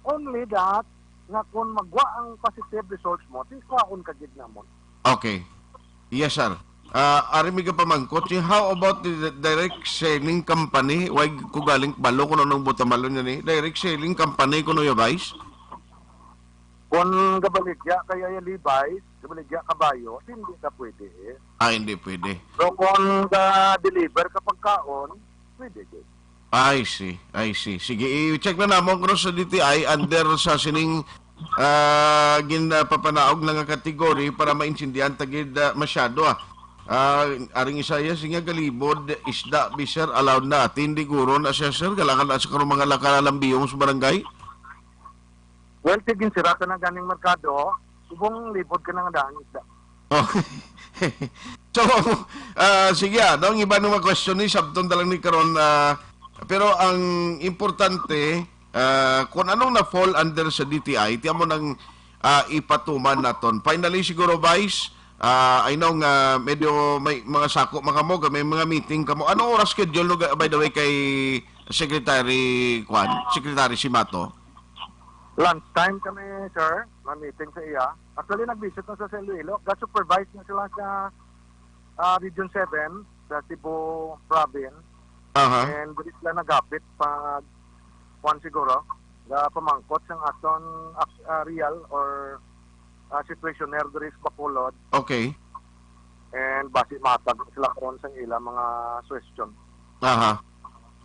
Only that, nga kung magwa ang positive results mo, di kwaon ka gid namon. Okay. Yes, sir. Ah, ari mi ka pamangkot, si how about the direct selling company? Why ko galing balo kung anong butamalon niya ni? Direct selling company kuno ya, Vice? Kung gabaligya kaya ya Levi's, gabaligya kabayo, hindi ka pwede eh. Ah, hindi pwede. So kung ga-deliver ka pagkaon, pwede gid. I see, I see. Sige, i-check na namon kung sa D T I under sa sining ah, ginpapanaog na nga kategory para maintindihan ta gid ah, masyado ah. Ah, aring isaya singa galibod isda biser allowed na atin di guro na siya sir kailangan na sa karong mga lakalalambiyong sa barangay. Well, sige, sirata na ganing merkado, subong libod ka na nga daan isda. Oh. So, ah, sige ah, no? Ang iba nga mga question ni sabton na lang ni karon ah, pero ang importante ah, kung anong na-fall under sa D T I, tiyan mo nang ah, ipatuman naton. Finally siguro Vice, ah, I know nga medyo may mga sako man kamo, may mga meeting kamo. Anong oras schedule no, by the way kay Secretary Kwan, Secretary Simato? Lunch time kami, sir. May meeting sa iya. Actually, nag-visit na sa Iloilo. Ga-supervise na sila sa ah, Region seven, sa Cebu Province. Aha. And dili sila nagapit pag, kwan siguro, ga pamangkot sang aton ak- ah, real or ah, situationer diri sa Bacolod. Okay. And basi matag sila karon sang ila mga suwestyon. Aha.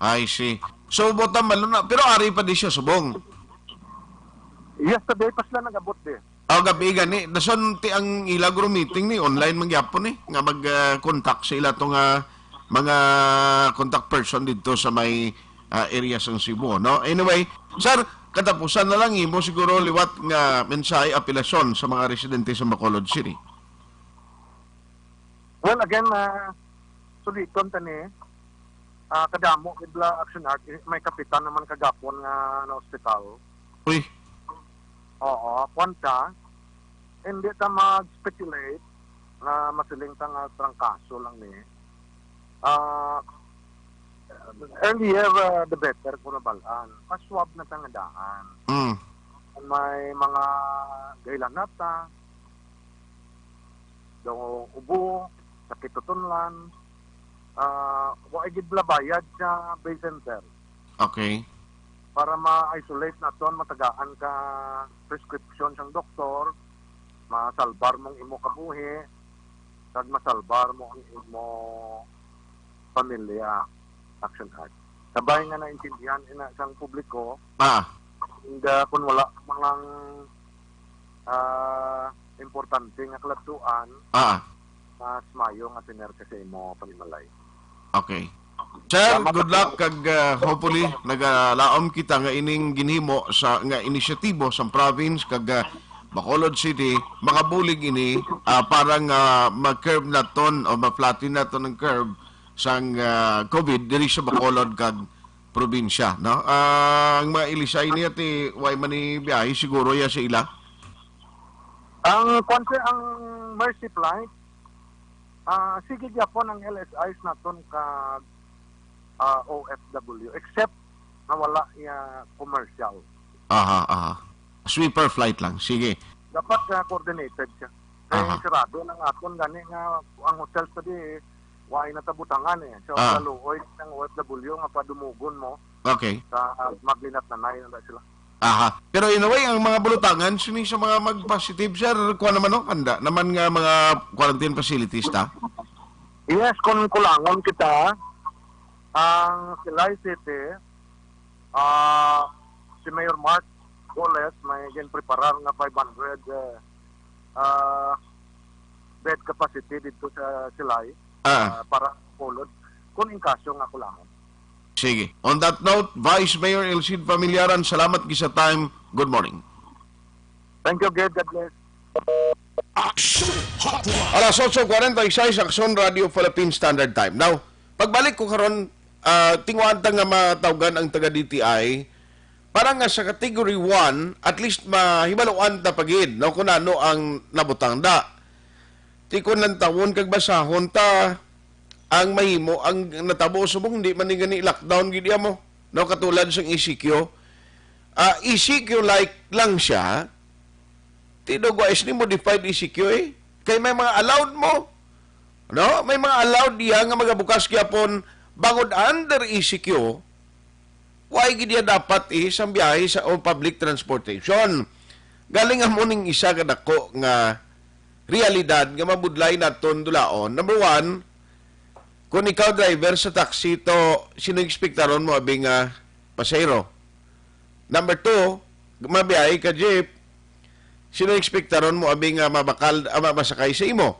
I see. So, bota malo na. Pero ari pa di siya subong. Yesterday pa sila nag-abot di. Ah, gabi gani. Dason ti ang ila guro meeting ni online man gyapon ni nga mag ah, contact sa ila to nga mga contact person didto sa may ah, area sang Cebu, no? Anyway, sir, katapusan na lang imo siguro liwat nga mensahe apelasyon sa mga residente sa Bacolod City. Well, again, ah, suliton ta ni, ah, kadamo gid bala Action Art, eh, may kapitan naman kagapon nga na ospital. Uy. Oo, kwan ta, hindi ta mag-speculate nga masiling ta nga trangkaso lang ni. Ah, earlier, ah, the better kung nabal-an. Maswab na ta nga daan. Mm. May mga gahilan na ta, daw ubo, sakit tutunlan, ah, wa gid bala bayad sa Bay Center. Okay. Para ma-isolate naton, matagaan ka prescription sang doktor, masalbar mong imo kabuhi, kag masalbar mo ang imo pamilya, Action Art. Sabay nga naintindihan ina sang publiko, Ah, and, ah, kung wala mga ah, importante nga kaladtuan, ah, mas mayo nga siner ka sa imo panimalay. okay. Sir, Salamat good po. Luck kag ah, hopefully nagalaom kita nga ining ginhimo sa nga inisyatibo sa province kag ah, Bacolod City, makabulig ini, ah, para nga ma-curb naton o ma-flatten naton ang curve sang, ah, COVID diri sa Bacolod kag probinsya, no? Ah, ang mga ilisay niya ti way man ni biyahe siguro ya sa ila. Ang kwan, sir, ang Mercy Flight, ah, sige gyapon ang L S Is naton ka, ah, O F W, except na wala iya commercial. Aha, aha. Sweeper flight lang. Sige. Dapat nga coordinated siya. Kay aha, sarado lang aton gani nga ang hotel sa di, wala na tabutangan eh. So, ah, kaluoy ang O F W nga padumugon mo. Okay. Sa maglinat na nine na sila. Aha. Pero in a way, ang mga bulutangan, sini sa mga mag-positive, sir, kuha naman, no? Handa naman nga mga quarantine facilities, ta? Yes, kung kulangon kita, ang Silay City, ah, si Mayor Mark Goles may ginpreparar nga five hundred, eh, ah, bed capacity dito sa Silay, ah, ah, para Bacolod, kung in kaso nga kulangon. Sige. On that note, Vice Mayor Elcid Familiaran, salamat gid sa time. Good morning. Thank you, Ged. God bless. Action Hotline. Alas otso cuarenta y seis, Aksyon Radio Philippine Standard Time. Now, pagbalik ko karon, ah, tinguhaan ta nga matawgan ang taga D T I para nga sa category one, at least mahibaluan ta pa gid, no, kung ano ang nabutang da. Ti kon lantawon kag basahon ta ang mahimo, ang natabo subong di man ni gani lockdown gid iya mo. No, katulad sang E C Q. Ah, E C Q like lang siya. Ti dugwa is ni modified E C Q eh. Kay may mga allowed mo. No? May mga allowed diya nga magabukas gyapon bangod under E C Q. Why gid iya dapat eh, sang biyahe sa o public transportation? Galing amo ning isa ka dako nga realidad nga mabudlay naton dulaon. Number one, kung ikaw driver sa taxi to, sino ekspektaron mo abi nga pasahero? Number two, mabiyahe ka jeep, sino ekspektaron mo abi nga mabakal, ah, ma-, masakay sa imo?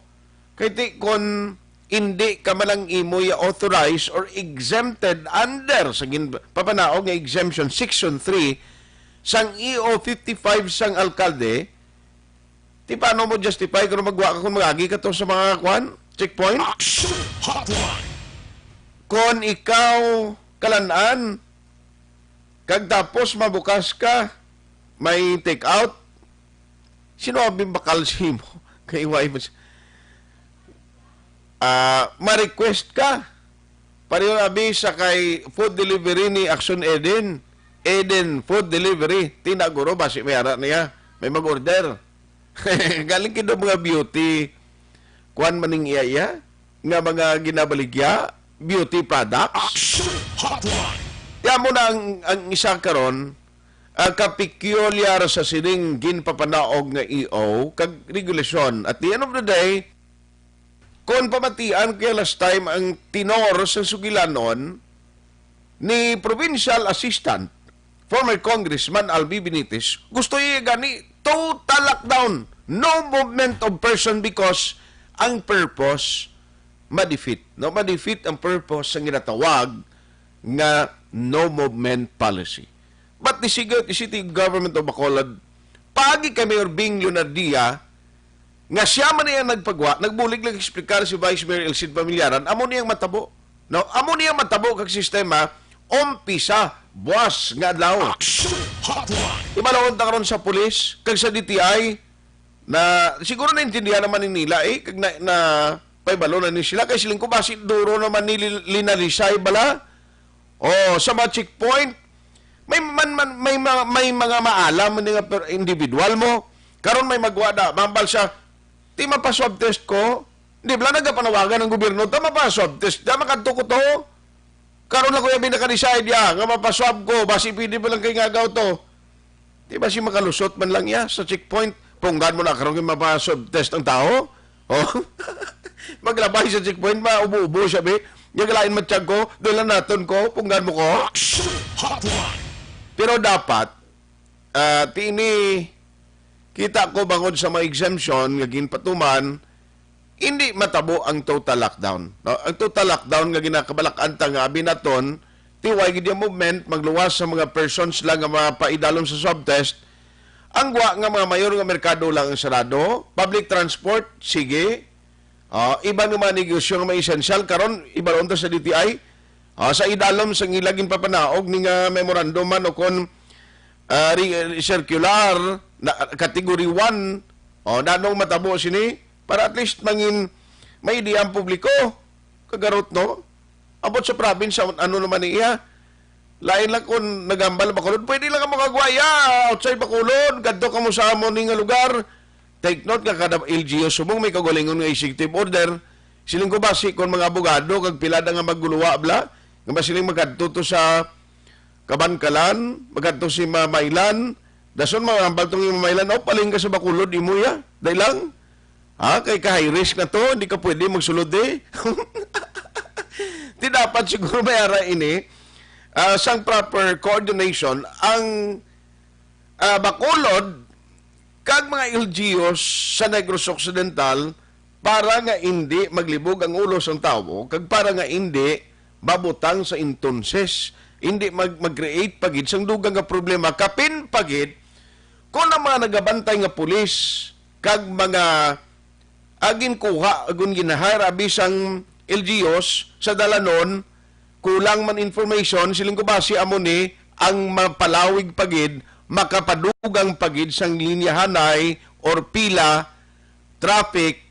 Kay ti, kon indi ka man lang imo ya authorized or exempted under sa gin-, papanaog nga exemption section three sang E O fifty-five sang alkalde, ti paano mo justify kung magwa ka kung magagi ka to sa mga kwan, checkpoint? Action Hotline. Kon ikaw kalan-an, kag tapos mabukas ka, may take out, sino abi bakal sa imo? Kay why mo s-, ah, ma-request ka. Pareho abi sa kay food delivery ni Action Eden. Eden Food Delivery. Tinaguro, basi may ara niya. May mag-order. Galing kid mga beauty. Kuan man ning iya-iya nga mga ginabaligya, beauty products. Action Hotline. Kaya mo na ang, ang isa karon, ang kapikulyar sa sining ginpapanaog nga E O kag regulasyon. At the end of the day, kung pamatian ko ya last time ang tenor sa sugilanon ni Provincial Assistant, former Congressman Albi Benitez, gusto iya gani total lockdown, no movement of person because ang purpose ma-defeat, no? Ma-defeat ang purpose sa ginatawag nga no movement policy. But the City, the City Government of Bacolod, paagi kay Mayor Bing Leonardia, nga siya man iya nagpagwa, nagbulig lang explicar si Vice Mayor Elcid Pamillaran, amo niyang matabo. No? Amo niyang matabo kag sistema, umpisa, buwas nga adlaw. Action Hotline. Ibalon ta karon sa pulis, kag sa D T I, na siguro naintindihan naman ni nila eh, kag na, na paibalo na ni sila, kay siling ko, basi duro naman ni Lin-, Linalisay bala. Oh, sa mga checkpoint, may man, man may mga may mga maalam ni nga per-, individual mo. Karon may magwada, mambal siya, "Ti mapa-swab test ko." Di bala nagapanawagan ang gobyerno, "Ta mapa-swab test, da makadto ko to." Karon lang ko yabi naka-decide ya nga mapa-swab ko, basi pwede pa lang kay ngagaw to. Di ba si makalusot man lang ya sa checkpoint? Punggan mo na karon kay mapa-swab test ang tao? Oh? Maglabay sa checkpoint, maubo-ubo siya, be. Nga galain matiyag ko, dala naton ko, punggan mo ko. Action Hotline. Pero dapat, ah, tini, kita ko bangod sa mga exemption nga ginpatuman, hindi matabo ang total lockdown. No? Ang total lockdown nga ginakabalak-an ta nga abi naton, ti way gid yung movement, magluwas sa mga persons lang nga mapaidalom sa swab test, Ang gwa nga mga mayor nga merkado lang ang sarado, public transport, sige. Ah, iba nga mga negosyo nga may esensyal, karon ibalon ta sa D T I. Ah, sa idalom sang ila ginpapanaog ni nga memorandum man o kon, ah, re-, circular na category one, oh, nanong matabo sini para at least mangin may idea ang publiko. Kagarot, no? Abot sa province, ano naman niya? Lain lang kung nagambal Bacolod, pwede lang ang mga gwaya outside Bacolod, kadto ka mo sa amo ni nga lugar. Take note nga kada L G U subong may kaugalingon nga executive order. Siling ko basi kon mga abogado kag pila na nga magguluwa bla, nga masiling magkadto to sa Kabankalan, magkadto si Mamaylan, dason mga hambal tong Mamaylan, oh, paling ka sa Bacolod, imo ya, dahil lang. Ha, kay ka high risk na to, hindi ka pwede magsulod eh. Di dapat siguro may ara ini, ah, sang proper coordination ang, ah, Bacolod kag mga L G Us sa Negros Occidental para nga indi maglibog ang ulo sang tawo kag para nga indi mabutang sa entonces, indi mag-, mag-create pa gid sang dugang nga problema, kapin pa gid kung ang mga nagabantay nga pulis kag mga, ah, ginkuha agon ginahire abi sang L G Us sa dalanon, kulang man information, siling ko basi amo ni ang mapalawig pa gid, makapadugang pa gid sang linyahanay or pila traffic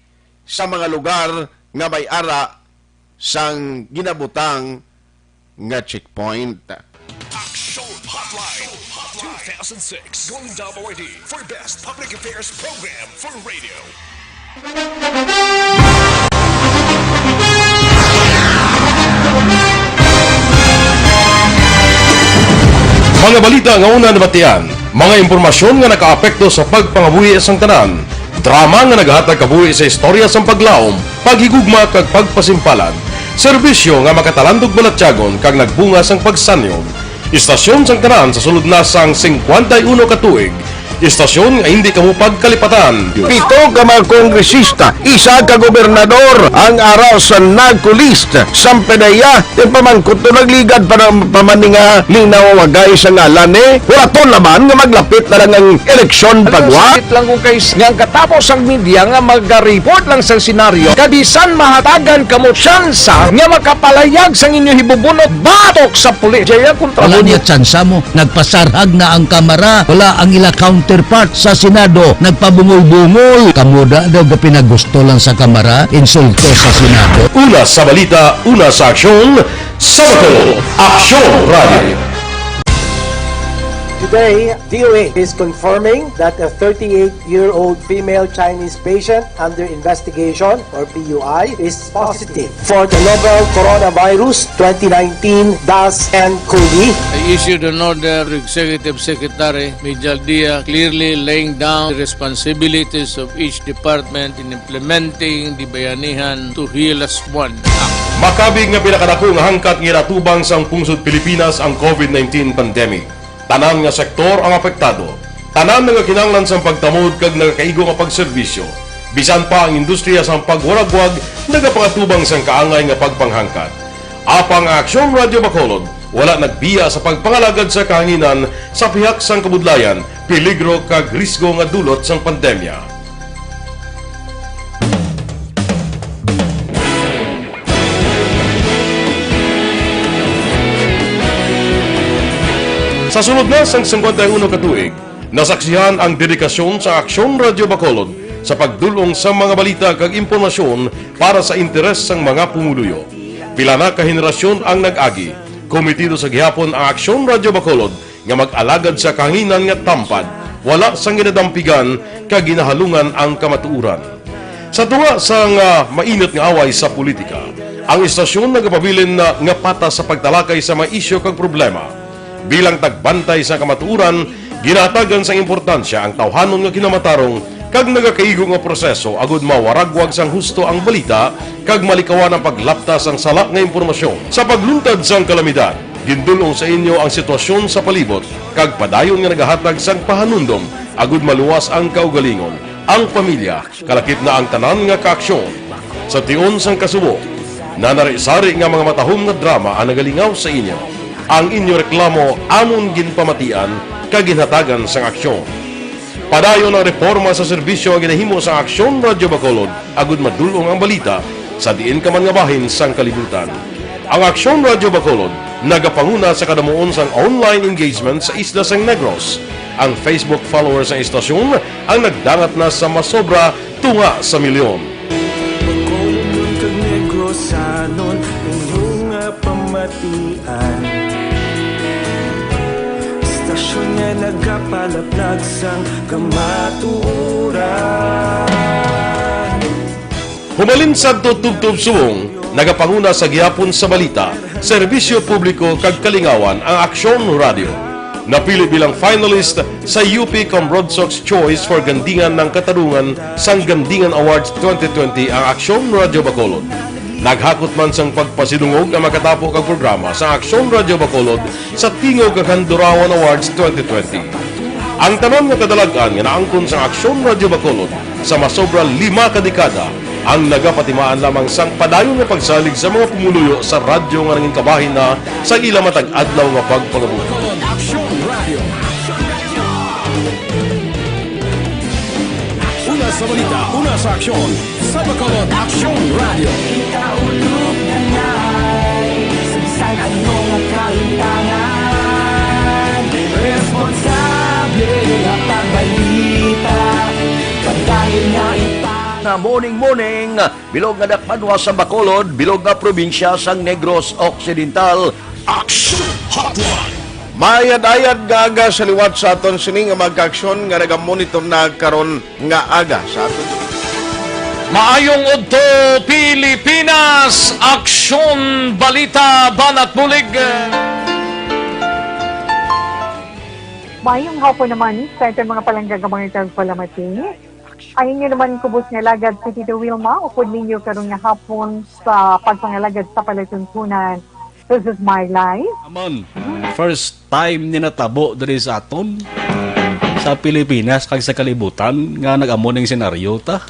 sa mga lugar nga may ara sang ginabutang nga checkpoint. Action Hotline two thousand six Golden Dome Awardee for Best Public Affairs Program for Radio. Mga balita nga una nabatian, mga impormasyon nga nakaapekto sa pagpangabuhi sang tanan, drama nga nagahatag kabuhi sa istorya sang paglaom, paghigugma kag pagpasimpalan, serbisyo nga makatalandog balatyagon kag nagbunga sang pagsanyog. Istasyon sang tanan sa sulod na sang singkwenta y uno ka tuig. Istasyon nga hindi kamo pagkalipatan. Pito ka mga kongresista, isa ka gobernador ang ara sa NAGCO list. Sampedeya, yung pamangkot to nagligad pa ng pamaninga linaw wagay sa ngalan ni. Huraton naman nga maglapit na lang ang eleksyon pagwa. Sakit lang kung kay nga ang katapos ang media nga maga-report lang sa senaryo, kabisan mahatagan kamo tsansa nga makapalayag sang inyo hibubunot batok sa pulis. Jaya kontra Wala mo. Niya tsansa mo. Nagpasarhag na ang Kamara. Wala ang ila counterpart sa Senado. Nagpabungol-bungol. Kamo da daw gapinagusto lang sa Kamara. Insulto sa Senado. Una sa balita, una sa aksyon, sa Bacolod, Aksyon Radio. Today, D O A is confirming that a thirty-eight-year-old female Chinese patient under investigation, or P U I, is positive for the novel coronavirus twenty nineteen dash N cov. I issued an order to Executive Secretary Mijal Dia, clearly laying down the responsibilities of each department in implementing the Bayanihan to Heal As One Act. Makabig nga pinakadako nga hangkat nga ginatubang sang pungsod Pilipinas ang COVID nineteen pandemic. Tanan nga sektor ang apektado. Tanan nagakinahanglan sang pagtamod kag nagakaigo nga pagserbisyo. Bisan pa ang industriya sang pagwaragwag nagapangatubang sang kaangay nga pagpanghangkat. Apang ang Aksyon Radyo Bacolod wala nagbiya sa pagpangalagad sa kahanginan sa pihak sang kabudlayan, peligro kag risgo nga dulot sang pandemya. Sa sulod na sang singkwenta y uno ka tuig, nasaksihan ang dedikasyon sa Aksyon Radyo Bacolod sa pagdul-ong sa mga balita kag impormasyon para sa interes sang mga pumuluyo. Pila na ka henerasyon ang nag-agi. Komitido sa gihapon ang Aksyon Radyo Bacolod nga mag-alagad sa kahanginan nga tampad, wala sang ginadampigan kag ginahalungan ang kamatuoran. Sa tunga sang, ah, mainit nga away sa politika, ang istasyon nagapabilin na nga patas sa pagtalakay sa mga isyu kag problema. Bilang tagbantay sa kamatuoran, ginahatagan sang importansya ang tawhanon nga kinamatarong kag nagakaigo nga proseso agud mawaragwag sang husto ang balita kag malikawan ang paglapta sang sala nga impormasyon. Sa pagluntad sang kalamidad, gindul-ong sa inyo ang sitwasyon sa palibot kag padayon nga nagahatag sang pahanumdom agud maluwas ang kaugalingon, ang pamilya, kalakip na ang tanan nga kaaksyon. Sa tion sang kasubo, nanari-sari nga mga matahom nga drama ang nagalingaw sa inyo. Ang inyo reklamo amon ginpamatian kag ginhatagan sang aksyon. Padayon ang reporma sa serbisyo nga ginahimo sang Aksyon Radyo Bacolod, agud madul-ong ang balita sa diin ka man nga bahin sang kalibutan. Ang Aksyon Radyo Bacolod nagapanguna sa kadamuon sang online engagement sa isla sang Negros. Ang Facebook followers sang istasyon ang nagdangat na sa masobra tunga sa milyon. Bacolodon kag Negrosanon, inyo nga pamatian. Istasyon nga nagapalaplag sang kamatuoran. Humalin sadto tubtob subong, nagapanguna sa gihapon sa balita, serbisyo publiko kag kalingawan ang Aksyon Radyo. Napili bilang finalist sa U P Cambrodsoc's Choice for Gandingan ng Katarungan sang Gandingan Awards twenty twenty ang Aksyon Radyo Bacolod. Naghakot man sang pagpasidungog ang makatapo kag programa sa Aksyon Radyo Bacolod sa Tingog kag Handurawan Awards twenty twenty. Ang tanan nga kadalag-an nga naangkon sang Aksyon Radyo Bacolod sa masobra lima ka dekada ang nagapatimaan lamang sang padayon nga pagsalig sa mga pumuluyo sa radyo nga nangin kabahin na sa ila matag adlaw nga pagpangabuhi. Bacolod Aksyon Radio. Una sa balita, una sa aksyon, sa Bacolod Aksyon Radio. Kita ulog na na'y sa bisan ano nga kaintanan. Responsable nga pagbalita, pagdahil nga ipa- Na morning, morning, bilog nga dakbanwa sa Bacolod, bilog nga probinsya sang Negros Occidental. Action Hotline. Maayad-ayad nga aga sa liwat sa aton sini nga mga kaaksyon nga nagamonitor na karon nga aga sa aton. Maayong udto, Pilipinas! Aksyon, balita, banat bulig. Maayong hapon naman sa aton mga palangga nga mga tagpalamati. Ang inyo naman kubos nga alagad si Tito Wilma, upod ninyo karon nga hapon sa pagpangalagad sa palatuntunan. This is my life. Amon, first time ni natabo diri sa aton, sa Pilipinas kag sa kalibutan nga nag-amo ning senaryo ta.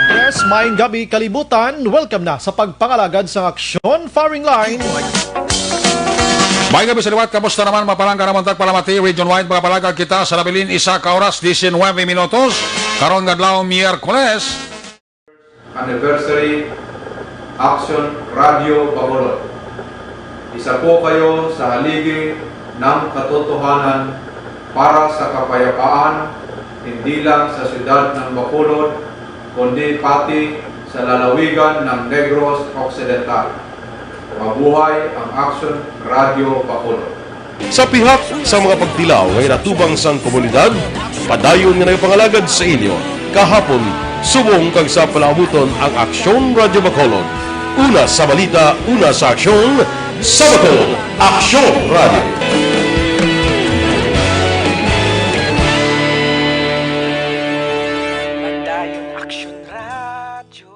Yes, maayong gabi kalibutan. Welcome na sa pagpangalagad sang aksyon firing line. Maayong gabi sa liwat. Kamusta naman, mapalangga naman tagpalamati region-wide, makapalagad kita sa nabilin isa ka oras, diecinuebe minutos. Karon nga adlaw, Miyerkules. Anniversary Action Radio Bacolod. Isa po kayo sa haligi ng katotohanan para sa kapayapaan, hindi lang sa siyudad ng Bacolod, kundi pati sa lalawigan ng Negros Occidental. Mabuhay ang Action Radio Bacolod. Sa pihak sa mga pagtilaw nga ginatubang sang komunidad, padayon nga nagapangalagad sa inyo kahapon, subong kag sa palaabuton ang Aksyon Radyo Bacolod. Una sa balita, una sa aksyon, sa Bacolod, Aksyon Radyo. Padayon Aksyon Radyo.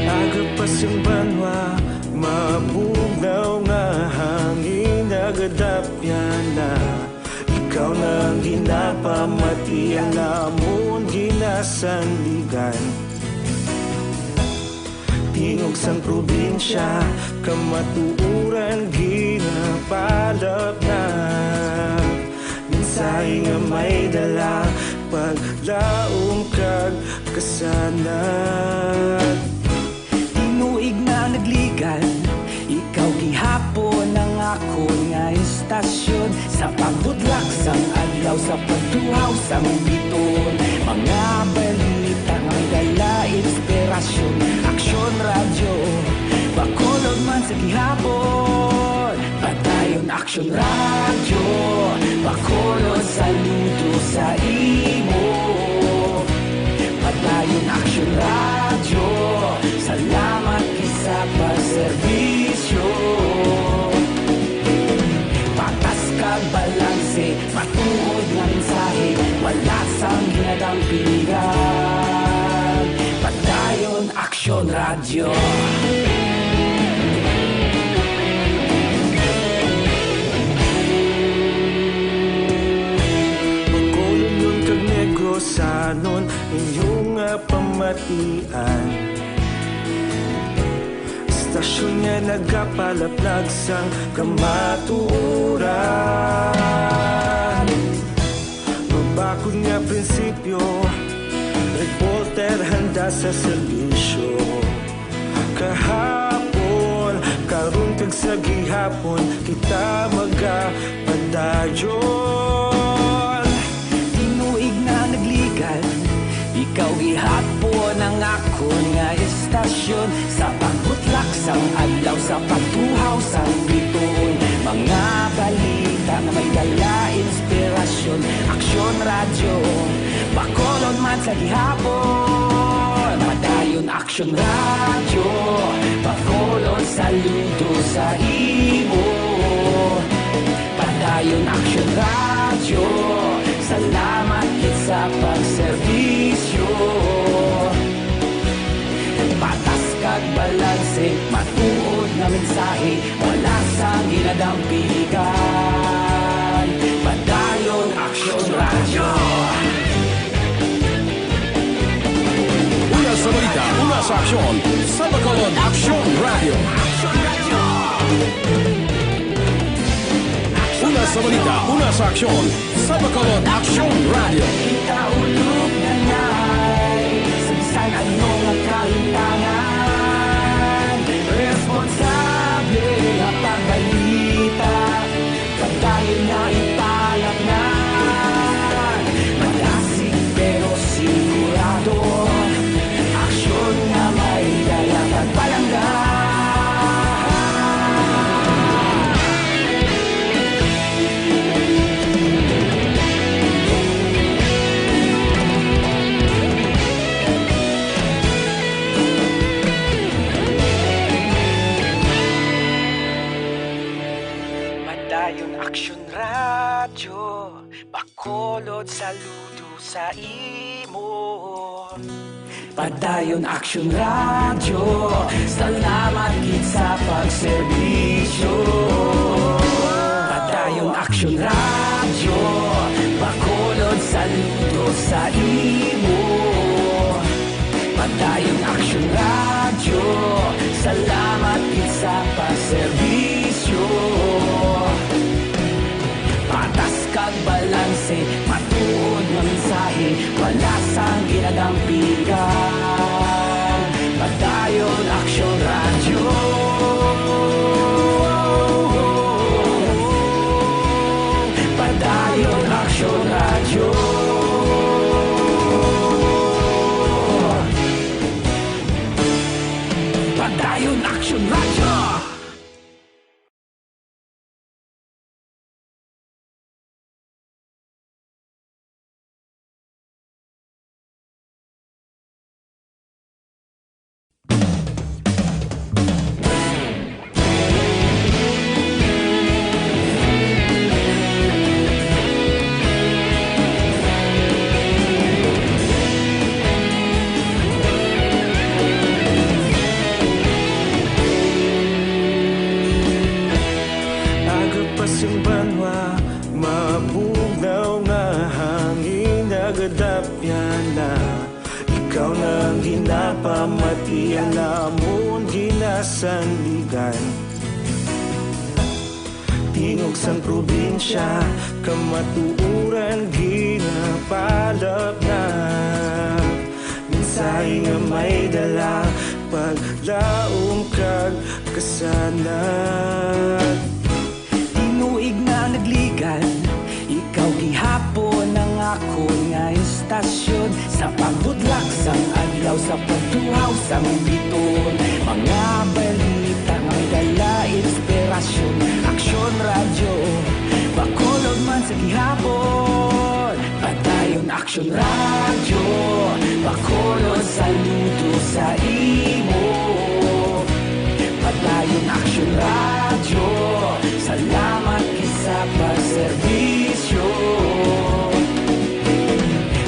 Aga pa sing banwa, mabugnaw nga hangin nagadapyan na. Ikaw na ang ginapamati, ang amon ginasandigan. Tingog sang probinsya, kamatuoran ginapalapnap. Mensahe nga may dala, paglaom kag kasanag. Tinuig na nagligan, ikaw gihapon ang akon nga istasyon. Sa pagbudlak sang adlaw, sa pagtuhaw sang biton, mga balita nga may dala inspirasyon. Aksyon Radyo, Bacolod man sa gihapon. Padayon Aksyon Radyo, Bacolod, saludo sa imo. Padayon Aksyon Radyo, salamat gid sa pagserbisyo. Patas kag balanse, matuod nga mensahe, wala sang ginadampingan. Padayon Aksyon Radyo. Radyo. Bacolodnon kag Negrosanon, inyo nga pamatian. Istasyon nga nagapalaplag sang kamatuoran. Mabakod nga prinsipyo, reporter handa sa serbisyo. Kahapon, karon kag sa gihapon, kita magapadayon. Tinuig na nagligan, ikaw gihapon ang akon nga istasyon. Sa pagbutlak sang adlaw, sa pagtuhaw sang bituon, mga balita nga may dala inspirasyon. Aksyon Radyo, Bacolod man sa gihapon. Padayon Aksyon Radyo, Bacolod, saludo sa imo. Padayon Aksyon Radyo, salamat gid sa pagserbisyo. Patas kag balanse, matuod nga mensahe, wala sang ginadampigan. Padayon Aksyon Radyo. Una sa balita, una sa aksyon, sa Bacolod Aksyon Radyo. Una sa balita, una sa aksyon, sa Bacolod Aksyon Radyo. Kita ulog na ngay, sa bisan ano nga kahintangan, responsable nga pagbalita, padayon nga ipalatnan. Madasig pero sigurado, aksyon nga may dala kag palangga. Padayon Aksyon Radyo, Bacolod, saludo sa imo. Padayon Aksyon Radyo, salamat gid sa pagserbisyo. Padayon Aksyon Radyo, Bacolod, saludo sa imo. Padayon Aksyon Radyo, salamat gid sa pagserbisyo. Patas kag balanse, matuod nga mensahe, wala sang ginadampigan. Padayon Aksyon Radyo. Padayon Aksyon Radyo. Padayon Aksyon Radyo. Aga pa sing banwa, mabugnaw nga hangin nagadapyan na. Ikaw na ang ginapamatian namon ginasandigan. Tingog sang probinsya, kamatuoran ginapalapnap. Mensahe nga may dala, paglaom kag kasanag. Tinuig na nagligan, ikaw gihapon ang akon nga istasyon. Sa pagbutlak sang adlaw, sa pagtuhaw sang bituon, mga balita nga may dala inspirasyon. Aksyon Radyo, Bacolod man sa gihapon. Padayon Aksyon Radyo, Bacolod, saludo sa imo. Padayon Aksyon Radyo, salamat gid sa pagserbisyo.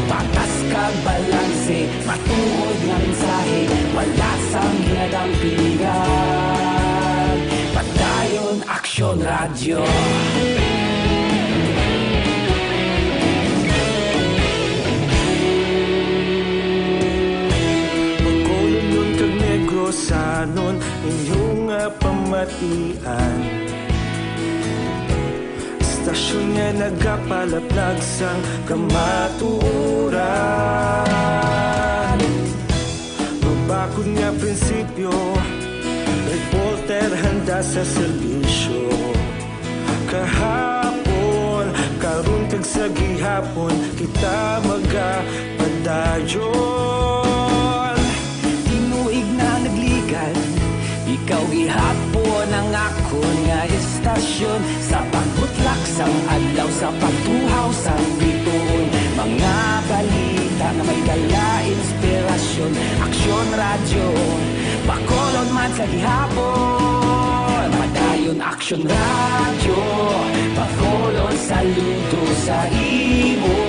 Patas kag balanse, Matuod nga mensahe, wala sang ginadampigan. Padayon Aksyon Radyo. Bacolodnon kag Negrosanon, inyo nga pamatian. Istasyon nga nagapalaplag sang kamatuoran. Mabakod nga prinsipyo, reporter handa sa serbisyo. Kahapon, karon kag sa gihapon, kita magapadayon. Tinuig na nagligan, ikaw gihapon ang akon nga istasyon. Sa pagbutlak sang adlaw, sa pagtuhaw sang bituon, mga balita nga may dala inspirasyon. Aksyon Radyo, Bacolod man sa gihapon. Padayon Aksyon Radyo, Bacolod saludo sa imo.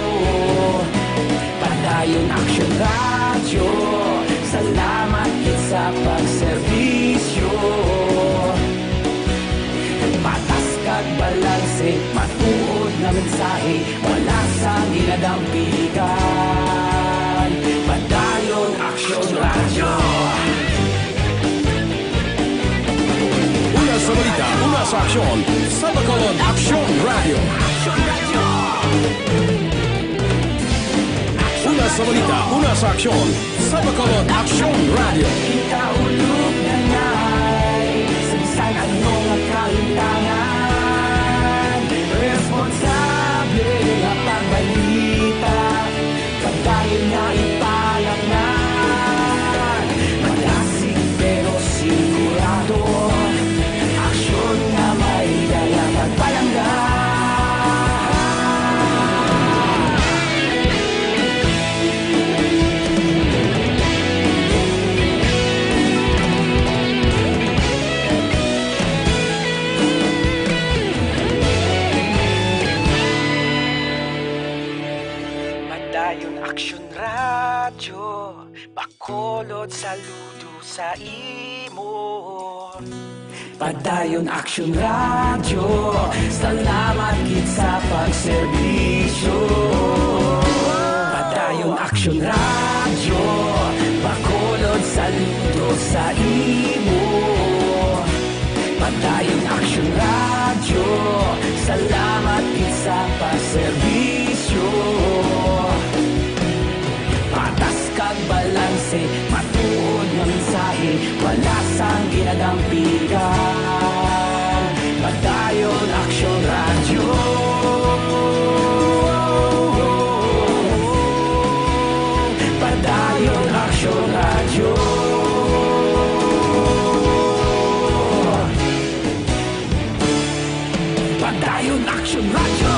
Padayon Aksyon Radyo, salamat gid sa pagserbisyo. Patas kag balanse, matuod nga mensahe, wala sang ginadampigan. Padayon Aksyon Radyo. Una sa balita, una sa aksyon, sa Bacolod Aksyon Radyo. Aksyon Radyo. Una sa balita, una sa aksyon, sa Bacolod Aksyon Radyo. Kita ulog na ngay, sa bisan ano nga kahintangan, responsable nga pagbalita, kadayon nga ipalapngan. Madasig pero sigurado, aksyon nga may dala pagpalangga. Padayon Aksyon Radyo, Bacolod saludo sa imo. Padayon Aksyon Radyo, salamat gid sa pagserbisyo. Padayon Aksyon Radyo, Bacolod saludo sa imo. Padayon Aksyon Radyo, salamat gid sa pagserbisyo. Patas kag balanse, matuod nga mensahe, wala sang ginadampigan. Padayon Aksyon Radyo. Padayon Aksyon Radyo. Padayon Aksyon Radyo.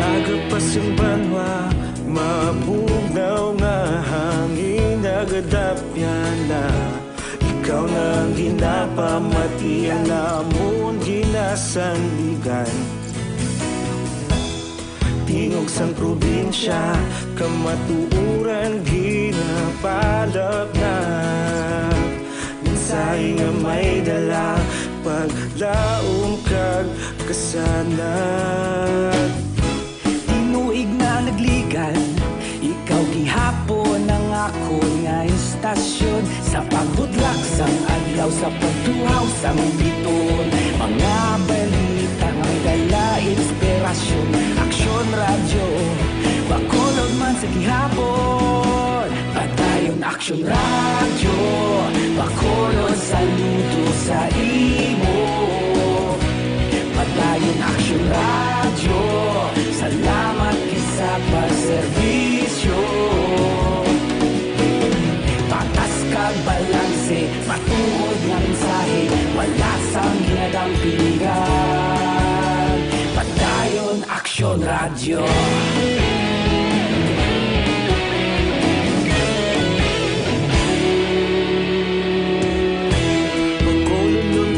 Aga pa sing banwa, mabugnaw nga hangin nagadapyan na. Ikaw na ang ginapamatian namon ginasandigan. Tingog sang probinsya, kamatuoran ginapalapnag. Mensahe nga may dala, paglaom kag kasanag. Tinuig na nagligan, ikaw gihapon ang akon nga istasyon. Sa pagbutlak sang adlaw, sa pagtuhaw sang bituon, mga balita nga may dala inspirasyon. Aksyon Radyo, Bacolod man sa gihapon. Padayon Aksyon Radyo, Bacolod saludo sa imo. Padayon Aksyon Radyo, salamat gid sa pagserbisyo. Bacolodnon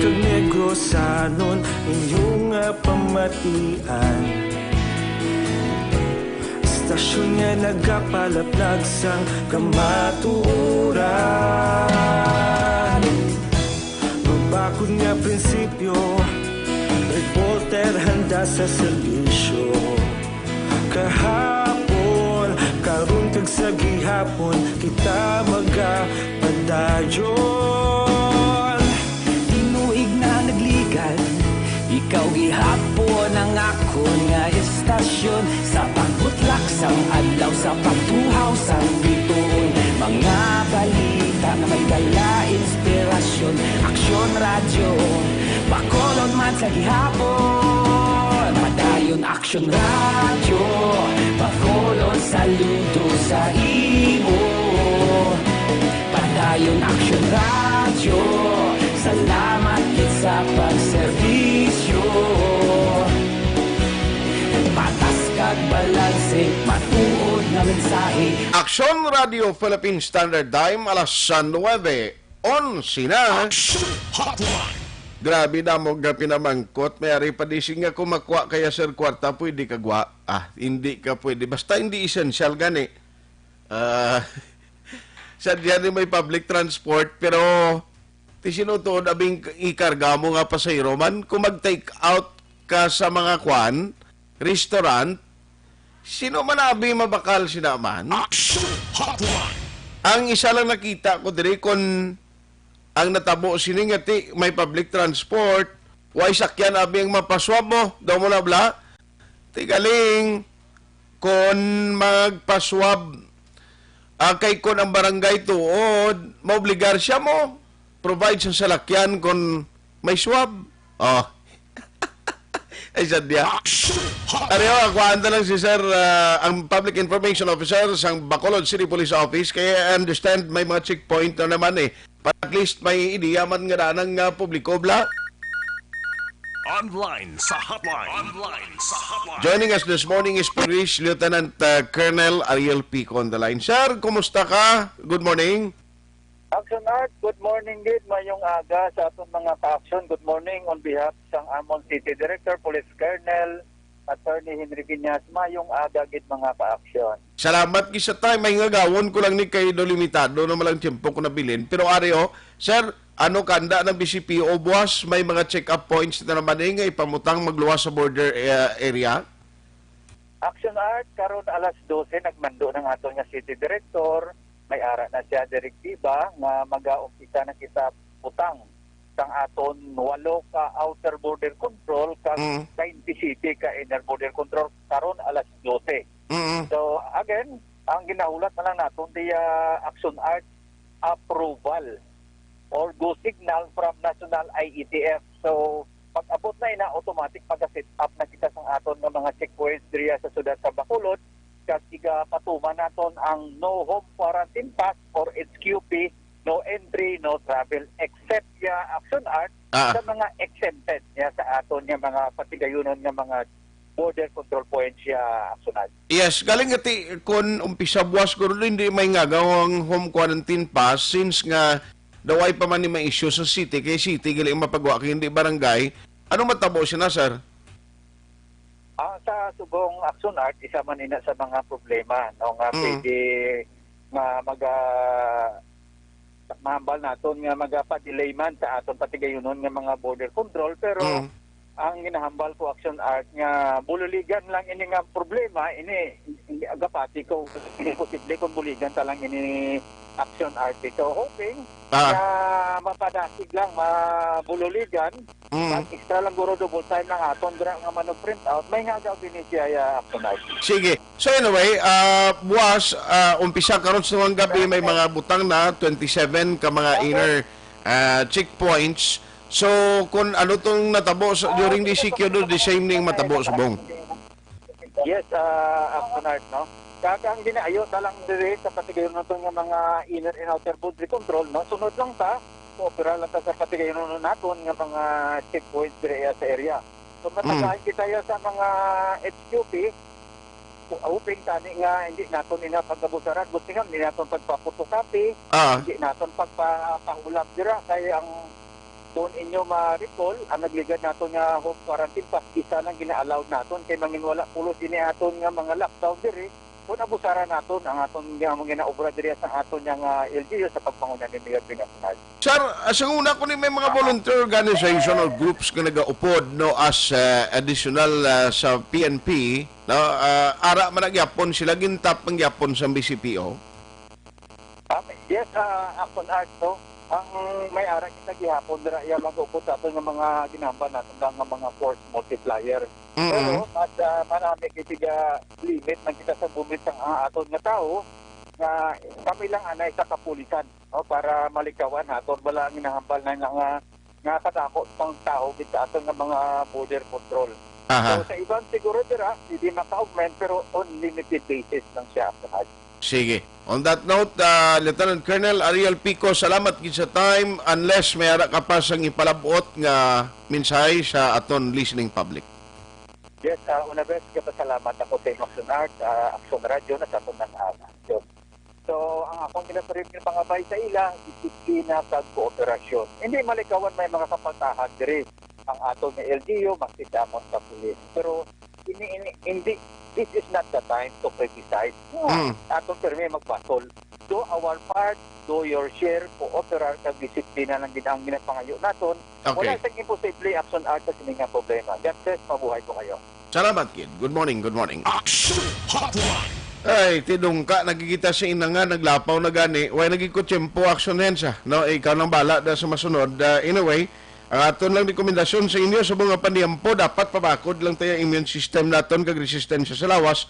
kag Negrosanon, inyo nga pamatian. Estasyon nga nagapalaplag sang kamatuoran. Mabakod nga prinsipyo, reporter handa sa serbisyo. Kahapon, karon kag sa gihapon, kita magapadayon. Tinuig na nagligan, ikaw gihapon ang akon nga estasyon. Sa pagbutlak sang adlaw, sa pagtuhaw sang bituon, mga balita nga may dala inspirasyon. Aksyon Radyo, Bacolod man sa gihapon. Padayon Aksyon Radyo, Bacolod, saludo sa imo. Padayon Aksyon Radyo, salamat gid sa pagserbisyo. Patas kag balanse, matuod nga mensahe. Aksyon Radio Philippine Standard Time, alas nuebe onse na. Action Hotline. Grabe na mo nga pinamangkot. May ari pa di sing nga kumakwa kaya, sir, kwarta, pwede kagwa. Ah, hindi ka pwede. Basta hindi essential gani. Ah, sa diyan may public transport, pero ti sinutuod abing ikarga mo nga pasahero man, kung mag-take out ka sa mga kwan, restaurant, sino man abi mabakal sina man? Action Hotline. Ang isa lang nakita ko diri, kon ang natabo sini nga ti may public transport, way sakyan abi ang mapaswab mo, daw mo na bla. Ti galing, kon magpaswab, ah, kay kon ang barangay tuod, maobligar siya mo provide sa salakyan kon may swab. Oh. Ay, sadya. Areho, akuhaan ta lang si Sir, ah, ang Public Information Officer sang Bacolod City Police Office. Kaya I understand may mga checkpoint na naman eh. Para at least may ideya man nga danang nga publiko, bla. Online sa hotline. Online sa hotline. Joining us this morning is Police Lieutenant, uh, Colonel Ariel Pico on the line. Sir, kumusta ka? Good morning. Action Art, good morning gid. Mayong aga sa aton mga ka-action. Good morning on behalf sang amon City Director, Police Colonel Attorney Henry Viñas. Mayong aga gid, mga ka-action. Salamat gid sa time. Ay, ngagawon ko lang ni kay do limitado naman lang tiyempo ko nabilin. Pero ari, oh, sir, ano kanda ng B C P O buwas? May mga check-up points na naman eh, nga ipamutang magluwas sa border, eh, area? Action Art, karon alas dose nagmando ng aton nga City Director. May ara na siya direktiba nga magaumpisa na kita butang sang aton walo ka outer border control kag Mm. twenty-seven ka inner border control karon alas dose. Mm. So, again, ang ginahulat na lang naton diya, Action Art, approval or go signal from National I E T F. So, pag-abot na ina, automatic pag-set up na kita sang aton nga mga checkpoints diriya sa siyudad sa Bacolod, kag igapatuman naton ang no home quarantine pass or H Q P, no entry, no travel, except ya, Action Art, Ah. sa mga exempted niya sa aton nga mga patigayunon nga mga border control points ya, Action Art. Yes, galing nga ti, kun umpisa buwas guro, hindi may ngagaw ang home quarantine pass since nga daw ay pa man ni may issue sa city, kay city gali ang mapagawa kay hindi barangay. Ano matabo siya na, sir? Ah, sa subong, Action Art, isa man ina sa mga problema, no, nga Mm. pwede nga maga-, mahambal naton nga magapa-delay man sa aton patigayunon nga mga border control, pero Mm. ang ginahambal ko, Action Art, nga bululigan lang ini nga problema, ini, ini agapati ko, hindi posible kung buligan ta lang ini, Action Art. So, hoping Ah. nga mapadasig lang, mabululigan, Mm. mag-extra lang guro, double time lang aton dira nga manog print out, may nga daw din siya, ya, Action Art. Sige. So anyway, ah, buwas, ah, umpisa karon sa mga gabi, may mga butang na twenty-seven ka mga Okay. inner, ah, checkpoints. So, kung ano tong natabo sa, during the C Q do, the same ning matabo subong. Yes, ah, Action Art, no? Kag ang ginaayo ta lang diri sa patigayunon naton nga mga inner and outer boundary control, no? Sunod lang ta, operar lang ta sa patigayunon naton nga mga checkpoints diri sa area. So, Mm. matagahin kita ya sa mga H Q P, Hoping tani nga hindi naton ina pag-abusaran, buti nga hindi naton pagpaputukapi, Ah. hindi naton pagpapahulab dira, kay ang kung inyo ma-recall, ang nagligad naton nga home quarantine, pas isa lang gina-allow naton, kay manginwala pulos ini aton nga mga lockdown diri, kung abusaran naton ang aton nga mga ginaobra diri sa aton nga, ah, L G U sa pagpanguna ni Mayor Pino Aguinaldo. Sir, ah, sa una ko ni may mga volunteer organization or groups nga nagaupod, no, as, ah, additional, ah, sa P N P, no, ah, ara man na gyapon sila, gintap man gyapon sa B C P O? Ah, yes, ah, Action Art, no? Ang may ara kita gihapon dira iya mag-upod sa aton nga mga ginahambal naton nga mga force multiplier. Mm-mm. Pero mas, ah, marami kay tiga limit man kita sa movement sang, ah, aton nga tawo nga kami lang anay sa kapulisan, no, para malikawan ha aton bala ang ginahambal na nga, nga kadako pang tawo gid sa aton nga mga border control. Aha. So, sa iban siguro dira, hindi maka-augment, pero on limited basis lang siya, Action Art. Sige. On that note, ah, Lieutenant Colonel Ariel Pico, salamat gid sa time. Unless may ara ka pa sang ipalabot nga mensahe sa aton listening public. Yes, ah, una bes, kapasalamat ako sa inyo, Action Art, ah, Action Radio, na sa aton nang, ah, So, ang akong ginaparit nga pangabay sa ila, disiplina kag kooperasyon. Hindi malikawan may mga kapatahan diri ang aton nga L G U, makita mo sa pulis. Pero ini, ini, hindi, this is not the time to criticize. No, Mm. aton pirmi magbasol. Do our part, do your share, kooperar kag disiplina lang gid ang ginapangayo naton. Okay. Wala sang imposible, Action Art, sa sini nga problema. God bless, mabuhay po kayo. Salamat, kid. Good morning, good morning. Action Hotline. Ay, tidungka, nagkikita sa ina nga, naglapaw na gani. Way nagikutsimpo, action hen siya. No, ikaw nang bala da sa masunod. Ah, anyway, ang aton lang rekomendasyon sa inyo, sa mga paniyampo, dapat pabakod lang tayo immune system naton kag resistensya sa lawas.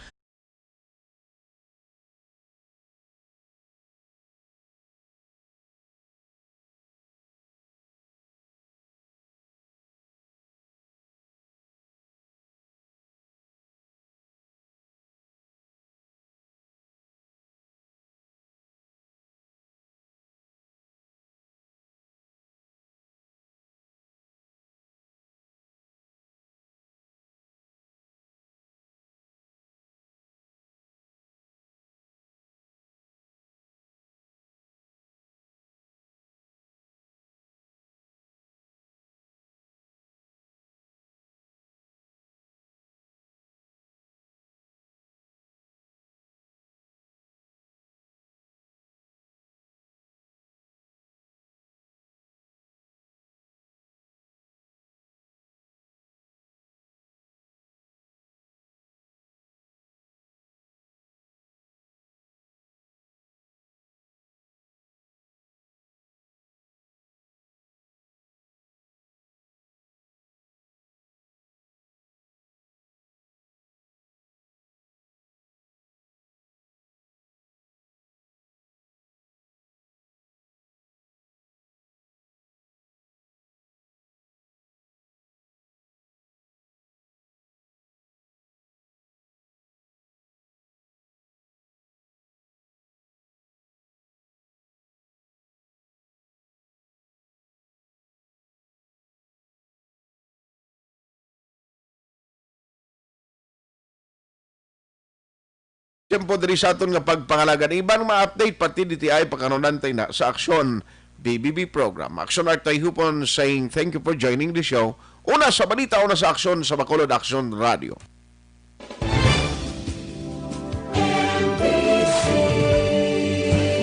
Tempo diri sa aton nga pagpangalagan. Iban nga ma-update, pati D T I, pakanunan tayo na sa Aksyon B B B program. Aksyon Art Tayhupon saying thank you for joining the show. Una sa balita, una sa aksyon sa Bacolod Aksyon Radio.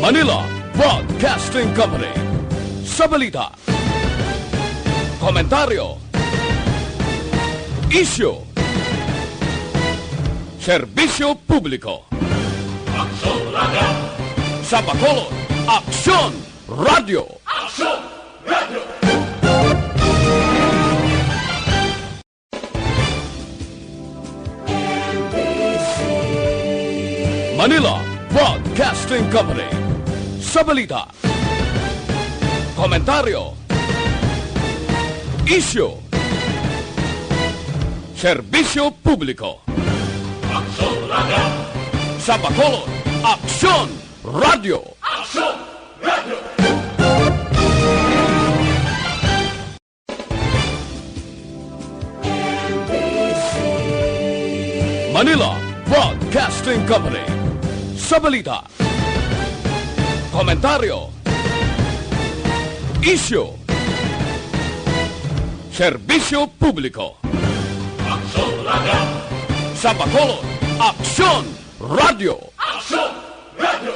Manila Broadcasting Company. Sa balita, komentaryo, isyu, serbisyo publiko. Aksyon Radio. Sa Bacolod, Aksyon Radio. Aksyon Radio. Manila Broadcasting Company. Sa balita, komentaryo, isyu, serbisyo publiko. Aksyon Radio. Sa Bacolod, Aksyon Radio. Aksyon Radio. Manila Broadcasting Broadcasting Company. Sa balita, komentaryo, isyu, serbisyo publiko. Aksyon Radio. Sa Bacolod, Aksyon Radio. Aksyon Radio.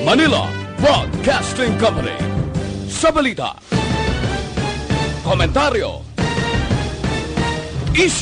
Manila Broadcasting Company. Sa balita, komentaryo,